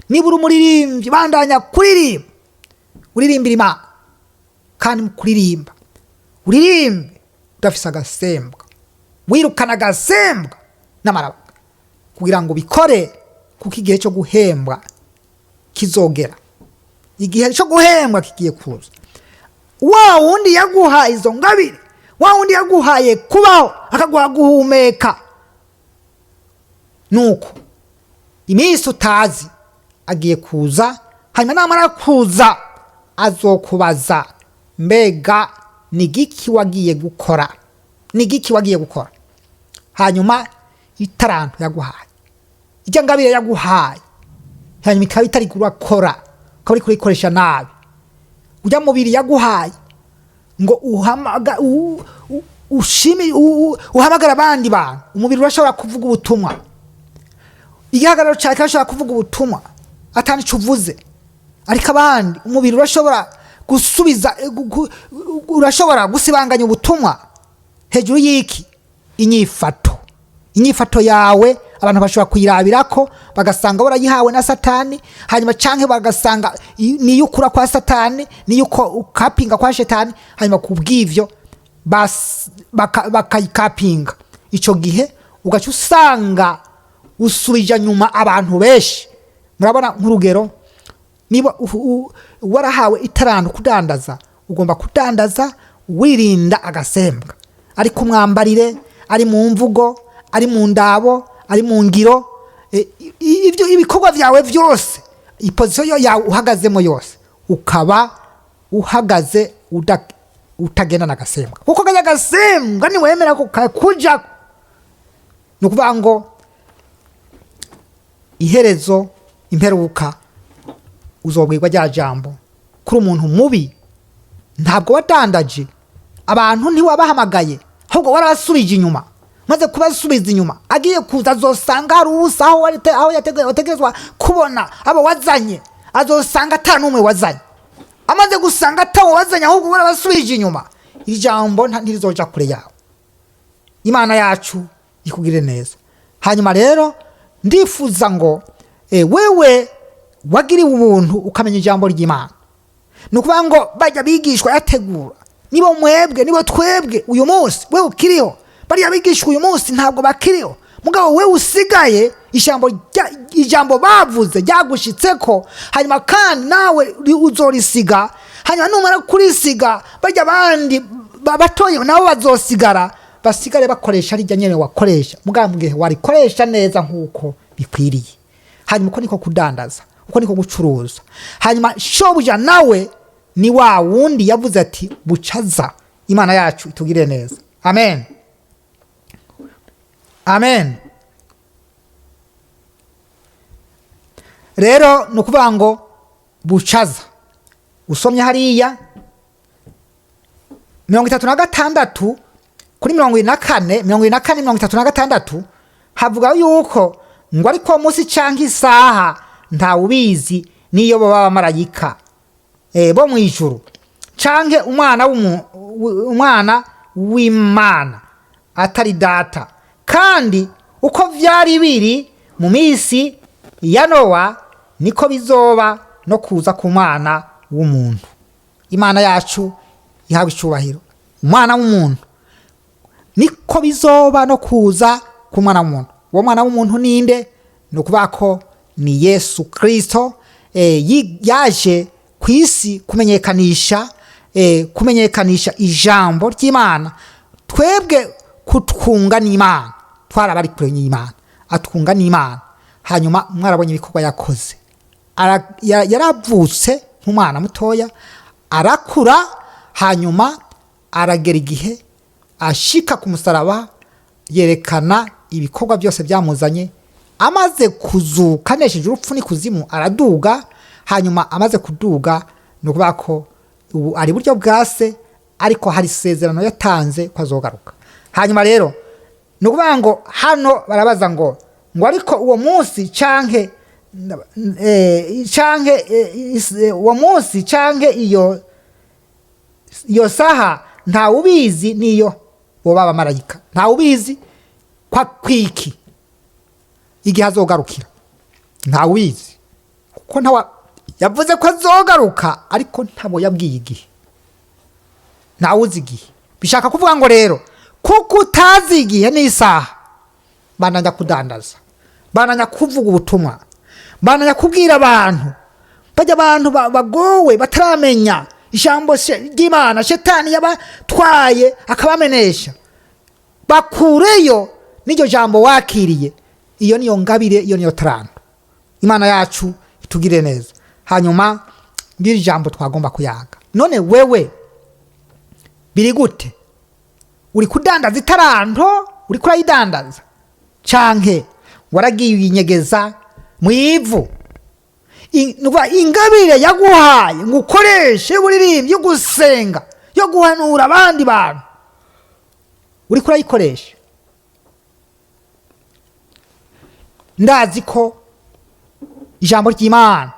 Niba uri umuririmbyi, bandanya kuririmba, uririmbira Imana. Kandi mu kuririmba, uririmbe udafise agasembwa, wirukana agasembwa n'amaraba, kugira ngo bikore, kuko igihe cyo guhembwa kizogera, igihe cyo guhembwa kigiye kuza. Wa wundi yaguhaye izo ngabire, wa wundi yaguhaye kubaho, akaguha guhumeka, nuko iminsi utazi agiye kuza. Hanyuma namara kuza azokubaza: mbega ni giki wagiye gukora? Ni giki wagiye gukora? Hanyuma itaranto yaguhaye, ijya ngabire yaguhaye, hanyuma ikaba itari kurakora, ukaba uri kurikoresha nabi. Ujya mubiri yaguhaye ngo ushimi uhamagara abandi bantu. Umubiri urashobora kuvuga ubutumwa, igihagararo cyawe kirashobora kuvuga ubutumwa atani icyo uvuze, ariko abandi umubiri urashobora gusubiza, urashobora gusibanganya ubutumwa hejuru y'iki? Inyifato. Inyifato yawe abantu bashobora kuyirabirako bagasanga warayihawe na Satani, hanyuma canke bagasanga niyo ukura kwa Satani, niyo uko ukapinga kwa Shetani. Hanyuma kubw'ivyo bakayikapinga. Ico gihe ugaca usanga usubija nyuma abantu benshi. Murabona nk'urugero, niba warahawe itaranto kudandaza, ugomba kudandaza wirinda agasembwa, ari ku mwambarire, ari mu mvugo, ari mu ndabo, ari mu ngiro, ibyo ibikorwa byawe byose, iposition yawe uhagazemo yose, ukaba uhagaze utagenda n'agasembwa, kuko kajya agasembwa niwemera ko kakujako, ni ukuvuga ngo iherezo, imperuka, uzobwirwa rya jambo kuri umuntu mubi: ntabwo wadandaje abantu, ntiwabahamagaye, ahubwo warabasubije inyuma. Maze kubasubiza inyuma, agiye kuza azosanga hari ubusa aho aho wategerezwa kubona abo wazanye, azosanga ata n'umwe wazanye. Amaze gusanga atawo wazanye, ahubwo warabasubije inyuma, ijambo ntirizoja kure yawe. Imana yacu ikugirire neza. Hanyuma rero ndifuza ngo wewe wagiriwe ubuntu ukamenya ijambo ry'Imana, ni ukuvuga ngo bajya bigishwa yategura nibo mwebwe, nibo twebwe uyu munsi. Wewe ukiriho, bariya bigishwa uyu munsi ntabwo bakiriho, mugabo wewe usigaye, ijambo bavuze ryagushitseko. Hanyuma kandi nawe uzorisiga. Hanyuma numara kurisiga, bajya abandi batoye nabo bazosigara, basigare bakoresha rijya nyene wakoresha, mugabo mu gihe warikoresha neza nk'uko bikwiriye. Hanyuma uko niko kudandaza, uko niko gucuruza. Hanyuma shobuja nawe ni wa wundi yavuze ati bucaza. Imana yacu itugirire neza. Amen, amen. Rero ni ukuvuga ngo bucaza, usomye hariya 36 kuri 74, 74, 36, havuga yuko ngo ariko munsi canke isaha ntawubizi, niyo baba abamarayika bo mu ijuru canke umwana w'Imana, atari Data. Kandi uko vyari biri mu minsi ya Nowa, niko bizoba no kuza ku Mwana w'umuntu. Imana yacu ihabwa icubahiro. Umwana w'umuntu, niko bizoba no kuza ku Mwana w'umuntu. Uwo Mwana w'umuntu ninde? Ni ukuvuga ko ni Yesu Kristo, yaje ku isi kumenyekanisha ijambo ry'Imana, twebwe kutwunga n'Imana. Twarabari kure y'Imana, atwunga n'Imana. Hanyuma mwarabonye ibikorwa yakoze. Yaravutse nk'umwana mutoya, arakura, hanyuma aragera igihe ashika ku musaraba, yerekana ibikorwa byose byamuzanye. Amaze kuzuka, anesheje urupfu n'ikuzimu, araduga. Hanyuma amaze kuduga, ni ukuvuga ko ubu ari buryo bwa Se, ariko hari isezerano yatanze ko azogaruka. Hanyuma rero ni ukuvuga ngo hano barabaza ngo ariko uwo munsi canke uwo munsi canke iyo saha ntawubizi, niyo boba abamarayika, ntawubizi. Kwa kwiki igihe azogarukira ntawubizi, kuko ntawa yavuze ko azogaruka, ariko ntabo yabwiye igihe. Ntawuzi igihe. Bishaka kuvuga ngo rero kuko utazi igihe n'isaha, bandanya kudandaza, bandanya kuvuga ubutumwa, bandanya kubwira abantu, bajya abantu bagowe bataramenya. Ijambo ry'Imana shetani yabatwaye akabamenesha, bakureyo n'iryo jambo wakiriye. Iyo niyo ngabire, iyo niyo taranto. Imana yacu itugirire neza. Hanyuma ngiri jambo twagomba kuyaga. None wewe biri gute? Uri kudandaza itaranto? Uri kurayidandaza canke waragiye uyinyegeza mu ivu? Nukuvuga ingabire yaguhaye ngo ukoreshe y'uburirimbyi, yo gusenga, yo guhanura abandi bantu, uri kurayikoresha? Ndazi ko ijambo ry'Imana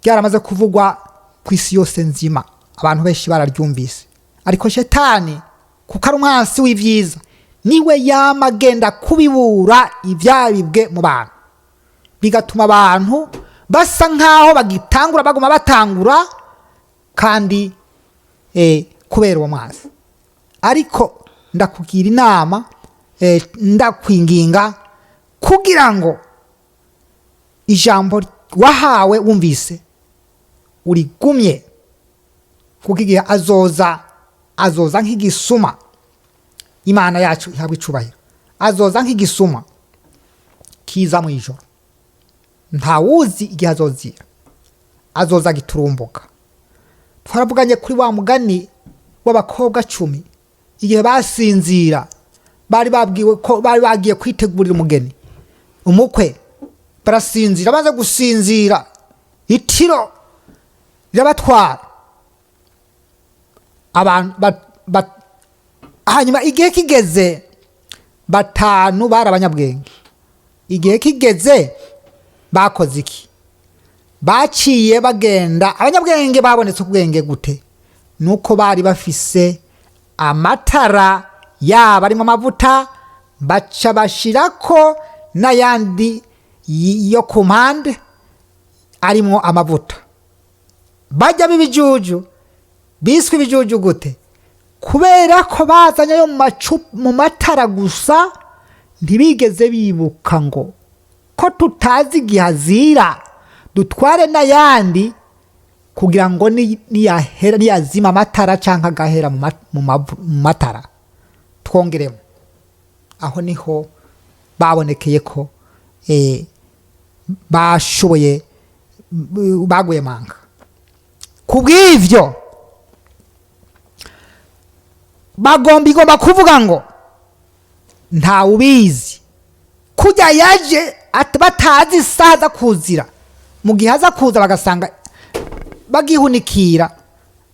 ryaramaze kuvugwa ku isi yose nzima, abantu benshi bararyumvise, ariko shetani, kuko ari umwansi w'ibyiza, niwe yama agenda kubibura ibyaribwe mu bantu, bigatuma abantu basa nk'aho bagitangura, baguma batangura, kandi kubera uwo mwansi. Ariko ndakugira inama, ndakwinginga kugira ngo ijambo wahawe wumvise urigumye, kuko igihe azoza, azoza nk'igisuma. Imana yacu ihabwa icubahiro. Azoza nk'igisuma kiza mu ijoro, ntawuzi igihe azozira, azoza giturumbuka. Twaravuganye kuri wa mugani w'abakobwa 10, igihe basinzira bari babwiwe ko bari bagiye kwitegurira umugeni, umukwe, barasinzira. Baze gusinzira, itiro rirabatwara abantu. Hanyuma igihe kigeze, 5 bari abanyabwenge. Igihe kigeze bakoze iki? Baciye bagenda. Abanyabwenge babonetse ubwenge gute? Nuko bari bafise amatara yaba arimo amavuta, baca bashirako n'ayandi yo ku mpande arimo amavuta. Bajya b'ibijuju, biswe ibijuju gute? Kubera ko bazanye ayo mu matara gusa, ntibigeze bibuka ngo ko tutazi igihe azira, dutware n'ayandi kugira ngo niyahera, niyazima amatara canke agahera mu matara, twongeremo. Aho niho babonekeye ko bashoboye, baguye manga. Kubw'ivyo bagomba, igomba kuvuga ngo ntawubizi kujya yaje batazi isaha aza kuzira. Mu gihe aza kuza bagasanga bagihunikira,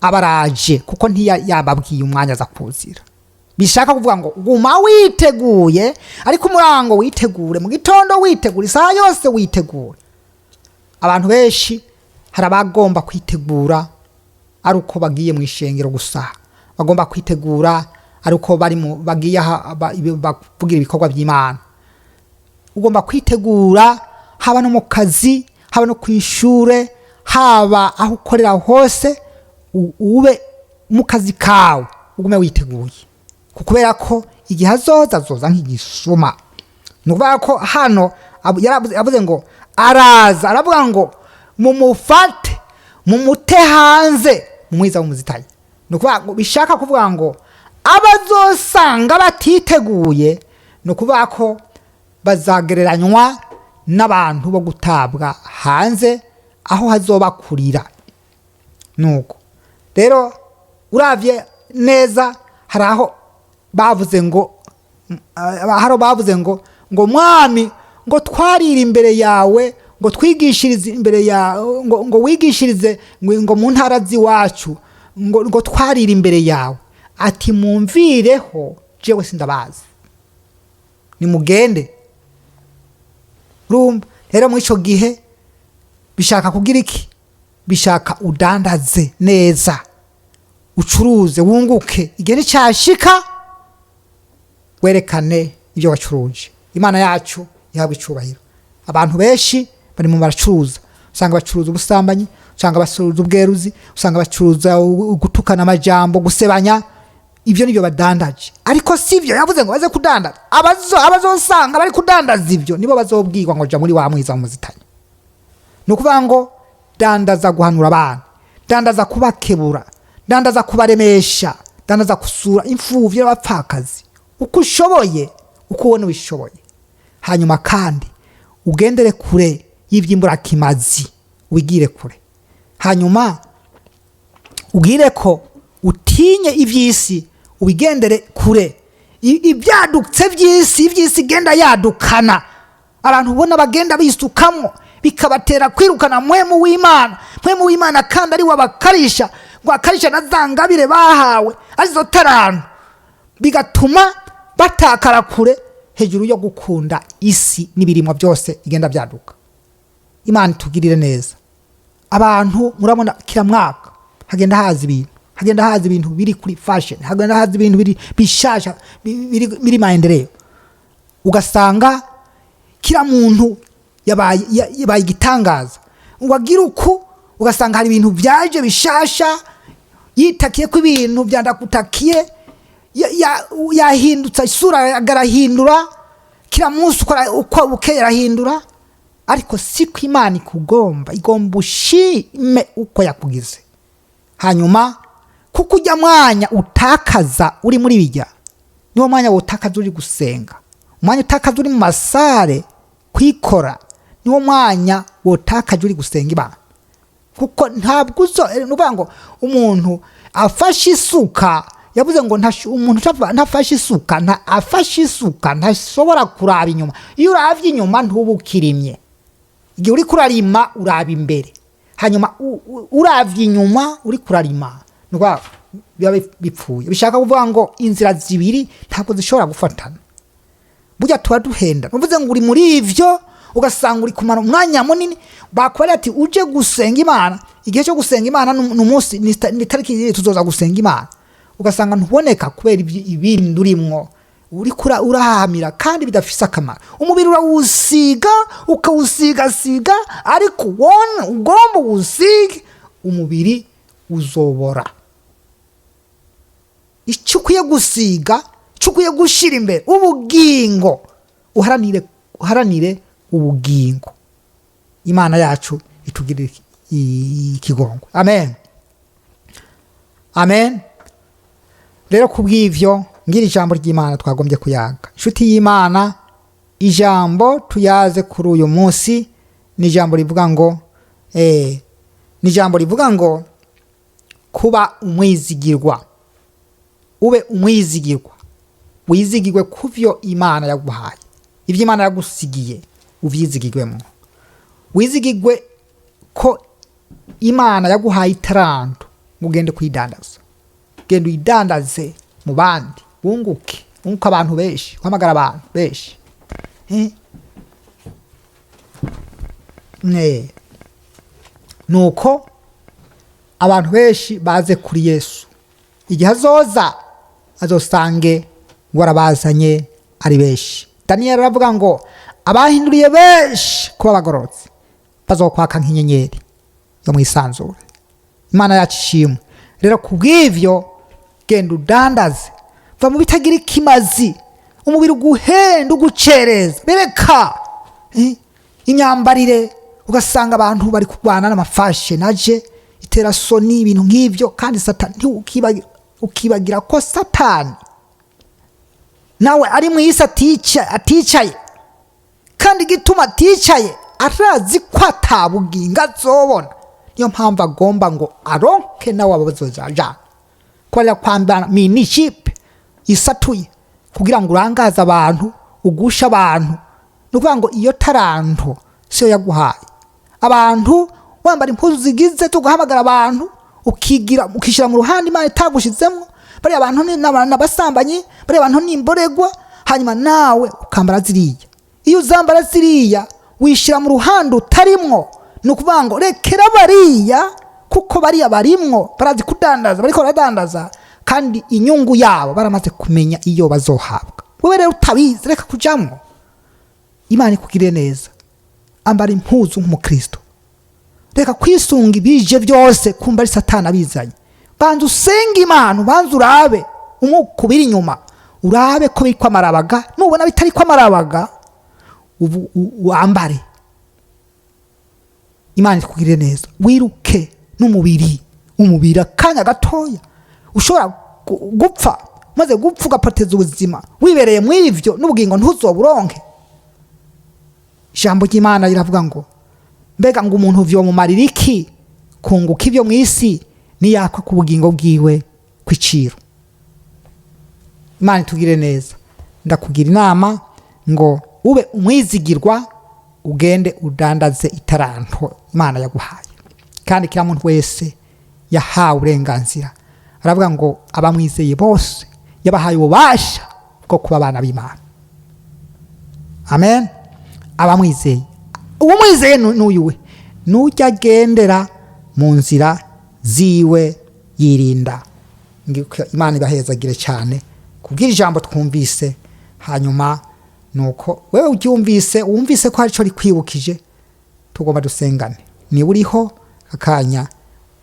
abaraje, kuko ntiyababwiye umwanya aza kuzira. Bishaka kuvuga ngo guma witeguye, ariko umurango witegure, mu gitondo witegure, isaha yose witegure. Abantu benshi hari abagomba kwitegura ari uko bagiye mu ishengero gusa, bagomba kwitegura ari uko bari mu bagiye bavugira ibikorwa by'Imana. Ugomba kwitegura haba no mu kazi, haba no kwishure, haba aho ukorera hose, ube mu kazi kawe ugume witeguye, kubera ko igihe azoza, azoza nk'igisuma. Ni ukuvuga ko hano yavuze ngo araza, aravuga ngo mumufate mumute hanze mumwiza w'umuzitanye. Ni ukuvuga ngo bishaka kuvuga ngo abazosanga batiteguye, ni ukuvuga ko bazagereranywa n'abantu bo gutabwa hanze, aho hazoba kurira. Nuko rero uravye neza, hari aho bavuze ngo, hari bavuze ngo mwami, ngo twarira imbere yawe, ngo twigishirize imbere yawe, ngo wigishirize ngo mu ntara z'iwacu, ngo twarira imbere yawe. Ati mumvireho, jewe sindabazi, nimugende. Urumva rero muri ico gihe bishaka kugira iki? Bishaka udandaze neza, ucuruze wunguke. Igihe nticyashika werekane ibyo wacuruje. Imana yacu ihabwa icubahiro. Abantu benshi bari mu baracuruza, usanga bacuruza ubusambanyi, usanga bacuruza ubweruzi, usanga bacuruza gutukana amajambo, gusebanya. Ibyo nibyo badandaje, ariko si byo yavuze ngo baze kudandaza. Abazosanga bari kudandaza ibyo nibo bazobwirwa ngo ja muri wa mwiza muzitanye. Ni ukuvuga ngo dandaza guhanura abana, Dandaza kubakebura, dandaza kubaremesha, dandaza gusura imfubyi n'abapfakazi uko ushoboye, uko ubona ubishoboye. Hanyuma kandi ugendere kure y'iby'imburakimazi, wigire kure. Hanyuma ubwire ko utinye iby'isi, ubigendere kure. Ibyadutse by'isi, iby'isi igenda yadukana, abantu ubona bagenda bisukamo, bikabatera kwirukana Mpwemu w'Imana. Mpwemu w'Imana kandi ari we abakarisha, ngo akarisha na za ngabire bahawe, arizo taranto, bigatuma batakara kure hejuru yo gukunda isi n'ibirimo byose igenda byaduka. Imana itugirire neza. Abantu murabona kila mwaka hagenda haza ibintu, hagenda haza ibintu biri kuri fashion, hagenda haza ibintu biri bishasha, biri maendeleo. Ugasanga kila muntu yabaye igitangaza ngo agire uku. Ugasanga hari ibintu byaje bishasha, yitakiye ko ibintu byandakutakiye, yahindutse isura, agarahindura kila munsi, uko bukeye arahindura. Ariko siko Imana ikugomba, igomba ushime uko yakugize. Hanyuma kuko ujya mwanya utakaza uri muri bijya, niwo mwanya utakaza uri gusenga, umwanya utakaza uri mu masare kwikora, niwo mwanya wotakaje uri gusenga Imana. Kuko ntabwo uzo ni ukuvuga ngo umuntu afashe isuka, yavuze ngo umuntu ntafashe isuka, afashe isuka ntashobora kuraba inyuma. Iyo uravye inyuma ntuba ukirimye. Igihe uri kurarima uraba imbere, hanyuma uravye inyuma uri kurarima, ni ukuvuga biba bipfuye. Bishaka kuvuga ngo inzira zibiri ntabwo zishobora gufatana. Burya tuba duhenda, nuvuze ngo uri muri ivyo, ugasanga uri kumara umwanya munini. Bakubwira ati uje gusenga Imana, igihe cyo gusenga Imana ni umunsi, ni tariki iyi tuzoza gusenga Imana, ugasanga ntuboneka kubera ibindi urimwo, uriko urahamira kandi bidafise akamaro. Umubiri urawusiga, ukawusigasiga, ariko ubona ugomba uwusige, umubiri uzobora. Icyo ukwiye gusiga, icyo ukwiye gushyira imbere, ubugingo. Uharanire ubugingo. Imana yacu itugirire ikigongo. Amen, amen. Rero kubw'ivyo ngira ijambo ry'Imana twagombye kuyaga, inshuti y'Imana. Ijambo tuyaze kuri uyu munsi ni ijambo rivuga ngo ni ijambo rivuga ngo kuba umwizigirwa. Ube umwizigirwa, wizigirwe ku byo Imana yaguhaye, ibyo Imana yagusigiye ubyizigirwemo. Wizigirwe ko Imana yaguhaye itaranto ngo ugende kuyidandaza. Genda uyidandaze mu bandi, wunguke, wunguke abantu benshi, uhamagara abantu benshi. Nuko abantu benshi baze kuri Yesu. Igihe azoza azosange warabazanye ari benshi. Daniyeli aravuga ngo abahinduriye benshi kuba abagororotsi bazokwaka nk'inyenyeri yo mu isanzure. Imana yacu ishimwe. Rero kubw'ivyo genda udandaze, va mu bitagira ikimazi, umubiri uguhenda ugucereza, bereka imyambarire. Ugasanga abantu bari kurwana n'amafashe naje itera soni, ibintu nk'ivyo. Kandi Satani ukibagira ko Satani nawe ari mu isi aticaye, kandi igituma aticaye arazi ko atabugingo azobona. Niyo mpamvu agomba ngo aronke nawe abazojana kubera kwambara mini-jupe isatuye kugira ngo urangaze abantu, ugushe abantu. Ni ukuvuga ngo iyo taranto siyo yaguhaye. Abantu wambara impuzu zigize tugahamagara abantu, ukigira ukishyira mu ruhande Imana itagushizemo. Bariya bantu ni n'abasambanyi, bariya bantu ni imboregwa, hanyuma nawe ukambara ziriya. Iyo uzambara ziriya wishyira mu ruhande utarimwo. Ni ukuvuga ngo rekera bariya, kuko bariya barimwo barazi kudandaza, bariko baradandaza, kandi inyungu yabo baramaze kumenya iyo bazohabwa. Wowe rero utabizi, reka kujamwo. Imana ikugirire neza. Ambara impuzu nk'umukristo, reka kwisunga ibije byose kumva ari Satani abizanye. Banza usenge Imana, ubanza urabe umwuka ubiri inyuma, urabe ko biri kwamarabaga. Nubona bitari kwamarabaga, ubu wambare. Imana ikugirire neza. Wiruke n'umubiri. Umubiri akanya gatoya ushobora gupfa, maze gupfa ugapoteza ubuzima wibereye muri ivyo, n'ubugingo ntuzoburonke. Ijambo ry'Imana riravuga ngo mbega ngo umuntu vyomumarira iki kunguka ibyo mu isi niyakwa ku bugingo bwiwe kw'iciro? Imana itugire neza. Ndakugira inama ngo ube umwizigirwa, ugende udandaze itaranto Imana yaguhaye. Kandi kila muntu wese yahawe uburenganzira, aravuga ngo abamwizeye bose yabahaye ububasha bwo kuba abana b'Imana. Amen. Abamwizeye, uwumwizeye n'uyu we nujya agendera mu nzira ziwe yirinda. Ngiko Imana ibahezagire cyane kubwira ijambo twumvise. Hanyuma nuko wewe uryumvise, wumvise ko hari icyo rikwibukije, tugomba dusengane. Niba uriho akanya,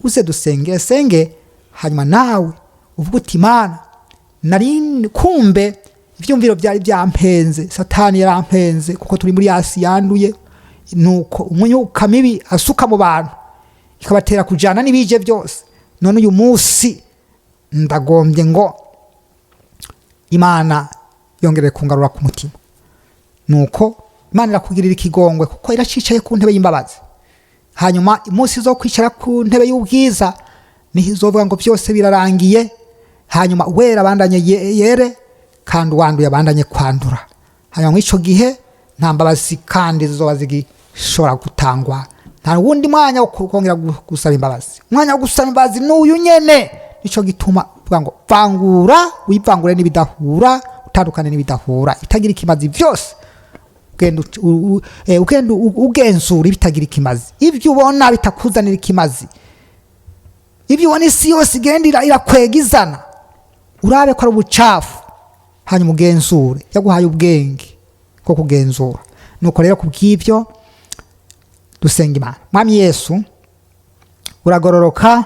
uze dusenge senge. Hanyuma nawe uvuge uti: "Imana, nari kumbe ibyumviro byari byampenze, Satani yarampenze," kuko turi muri asi yanduye. Nuko umwuka mibi asuka mu bantu ikabatera kujana n'ibije byose. None uyu munsi ndagombye ngo Imana yongere kungarura ku mutima. Nuko Imana irakugirira ikigongwe, kuko iracicaye ku ntebe y'imbabazi. Hanyuma umunsi zo kwicara ku ntebe y'ubwiza niho izovuga ngo byose birarangiye. Hanyuma uwera abandanye yere, kandi uwanduye abandanye kwandura. Hanyuma muri icyo gihe nta mbabazi kandi zizoba zigishobora gutangwa, nta wundi mwanya wo kongera gusaba imbabazi. Umwanya wo gusaba imbabazi ni uyu nyene. Nico gituma uvuga ngo vangura, wivangure n'ibidahura, utandukane n'ibidahura, itagira ikimazi byose. Ugenda ugenda ugenzura ibitagira ikimazi, ibyo ubona bitakuzanira ikimazi, ibyo ubona isi yose igenda irakwega izana, urabe ko ari ubucafu. Hanyuma ugenzure, yaguhaye ubwenge bwo kugenzura. Nuko rero kubw'ibyo dusenga Imana. Mwami Yesu, uragororoka,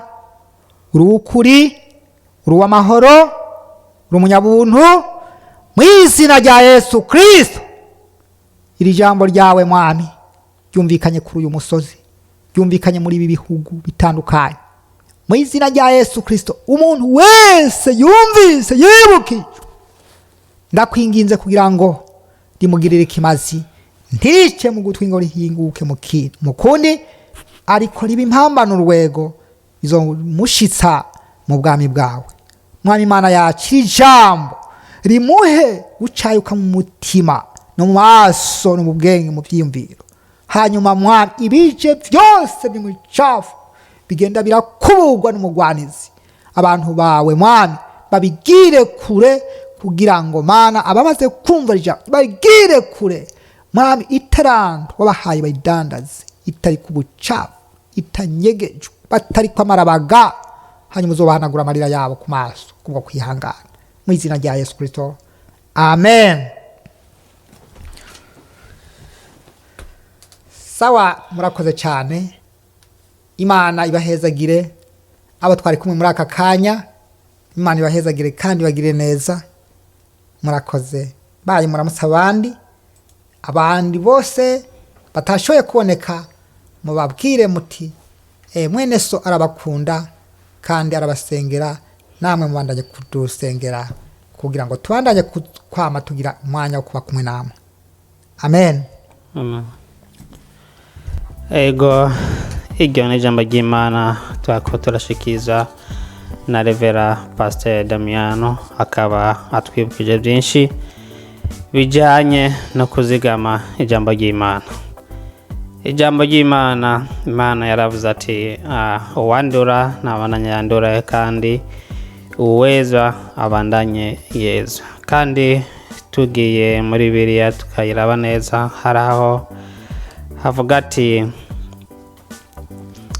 uri uw'ukuri, uri uw'amahoro, uri umunyabuntu. Mu izina rya Yesu Kirisito, iri jambo ryawe Mwami ryumvikanye kuri uyu musozi, ryumvikanye muri ibi bihugu bitandukanye. Mu izina rya Yesu Kirisito, umuntu wese yumvise yibukijwe, ndakwinginze kugira ngo rimugirire ikimazi, ntirice mu gutwi ngo rihinguke mu kundi, ariko riba impambano urwego izomushitsa mu bwami bwawe. Mwami Imana yacu, iri jambo rimuhe gucayuka mu mutima no mu maso no mu bwenge, mu byiyumviro. Hanyuma Mwami, ibije byose bimucafu bigenda birakubugwa n'umugwanizi, abantu bawe Mwami babigire kure, kugira ngo Mana abamaze kumva ijambo babigire kure. Mwami, itaranto wabahaye bayidandaze itari ku bucafu, itanyegejwe, batari kwamarabaga. Hanyuma uzobahanagura amarira yabo ku maso kubwo kwihangana. Mu izina rya Yesu Kristo, amen. Sawa, murakoze cyane. Imana ibahezagire abo twari kumwe muri aka kanya. Imana ibahezagire kandi ibagire neza. Murakoze. Baye muramutse abandi, abandi bose batashoboye kuboneka, mubabwire muti mwene so arabakunda kandi arabasengera. Namwe mubandanye kudusengera kugira ngo tubandanye kwama tugira umwanya wo kuba kumwe namwe. Amen. Amen. Ego, iryo ni ijambo ry'Imana twako turashikiza na Revera Pasteur Damiano, akaba atwibukije byinshi bijyanye no kuzigama ijambo ry'Imana. Ijambo ry'Imana, Imana yaravuze ati: "Uwandura ntabandanye yandura, kandi uweza abandanye yeza." Kandi tugiye muri Bibiliya tukayiraba neza, hari aho havuga ati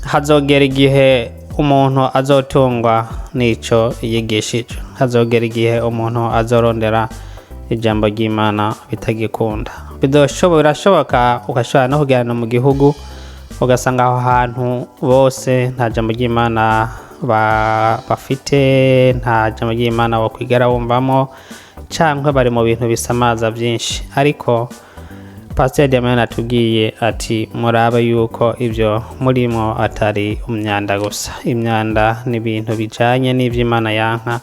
hazogera igihe umuntu azotungwa n'ico yigishije, hazogera igihe umuntu azorondera ijambo ry'Imana bitagikunda. Birashoboka ugashobora no kugera no mu gihugu ugasanga aho hantu bose nta jambo ry'Imana bafite, nta jambo ry'Imana wakwigera wumvamo, cyangwa bari mu bintu bisamaza byinshi. Ariko Pasiteri Damian atubwiye ati murabe yuko ibyo murimo atari imyanda gusa. Imyanda ni ibintu bijanye n'ivy'Imana yanka,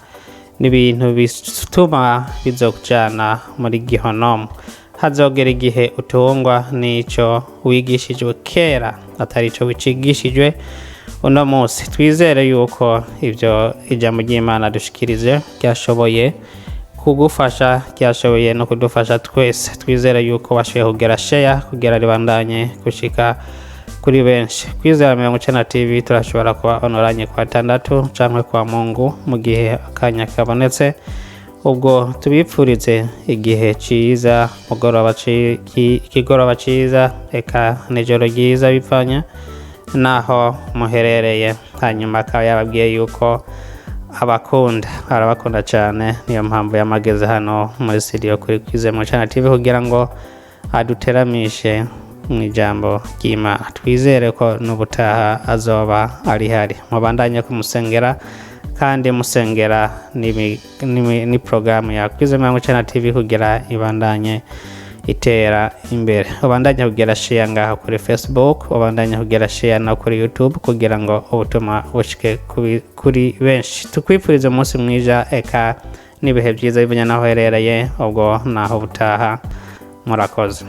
ni ibintu bituma bizokujana muri gihonomu. Hazogera igihe utungwa n'ico wigishijwe kera atari ico wicigishijwe uno munsi. Twizere yuko ibyo ijambo ry'Imana dushikirije ryashoboye kugufasha, ryashoboye no kudufasha twese. Twizere yuko washoboye kugera share kugira ribandanye gushika kuri benshi. Kwizera 90 TV turashobora kuba onoranye kwa tandatu canke kwa Mungu mu gihe akanya kabonetse. Ubwo tubipfurize igihe ciza, mugoroba ikigoroba ciza, eka nijoro ryiza bivanye naho muherereye. Hanyuma akaba yababwiye yuko abakunda, arabakunda cyane, niyo mpamvu yamageze hano muri studio kuri Kwizera 90 TV kugira ngo aduteramishe mu ijambo ry'Imana. Twizere ko n'ubutaha azoba ari hari. Mubandanye kumusengera kandi musengera ni porogaramu ya Kwizera 90 TV kugira ibandanye itera imbere. Ubandanye kugira share ngaho kuri Facebook, ubandanye kugira share no kuri YouTube kugira ngo ubutumwa bushike kuri benshi. Tukwifurize umunsi mwiza eka n'ibihe byiza bivanye n'aho uherereye. Ubwo naho ubutaha, murakoze.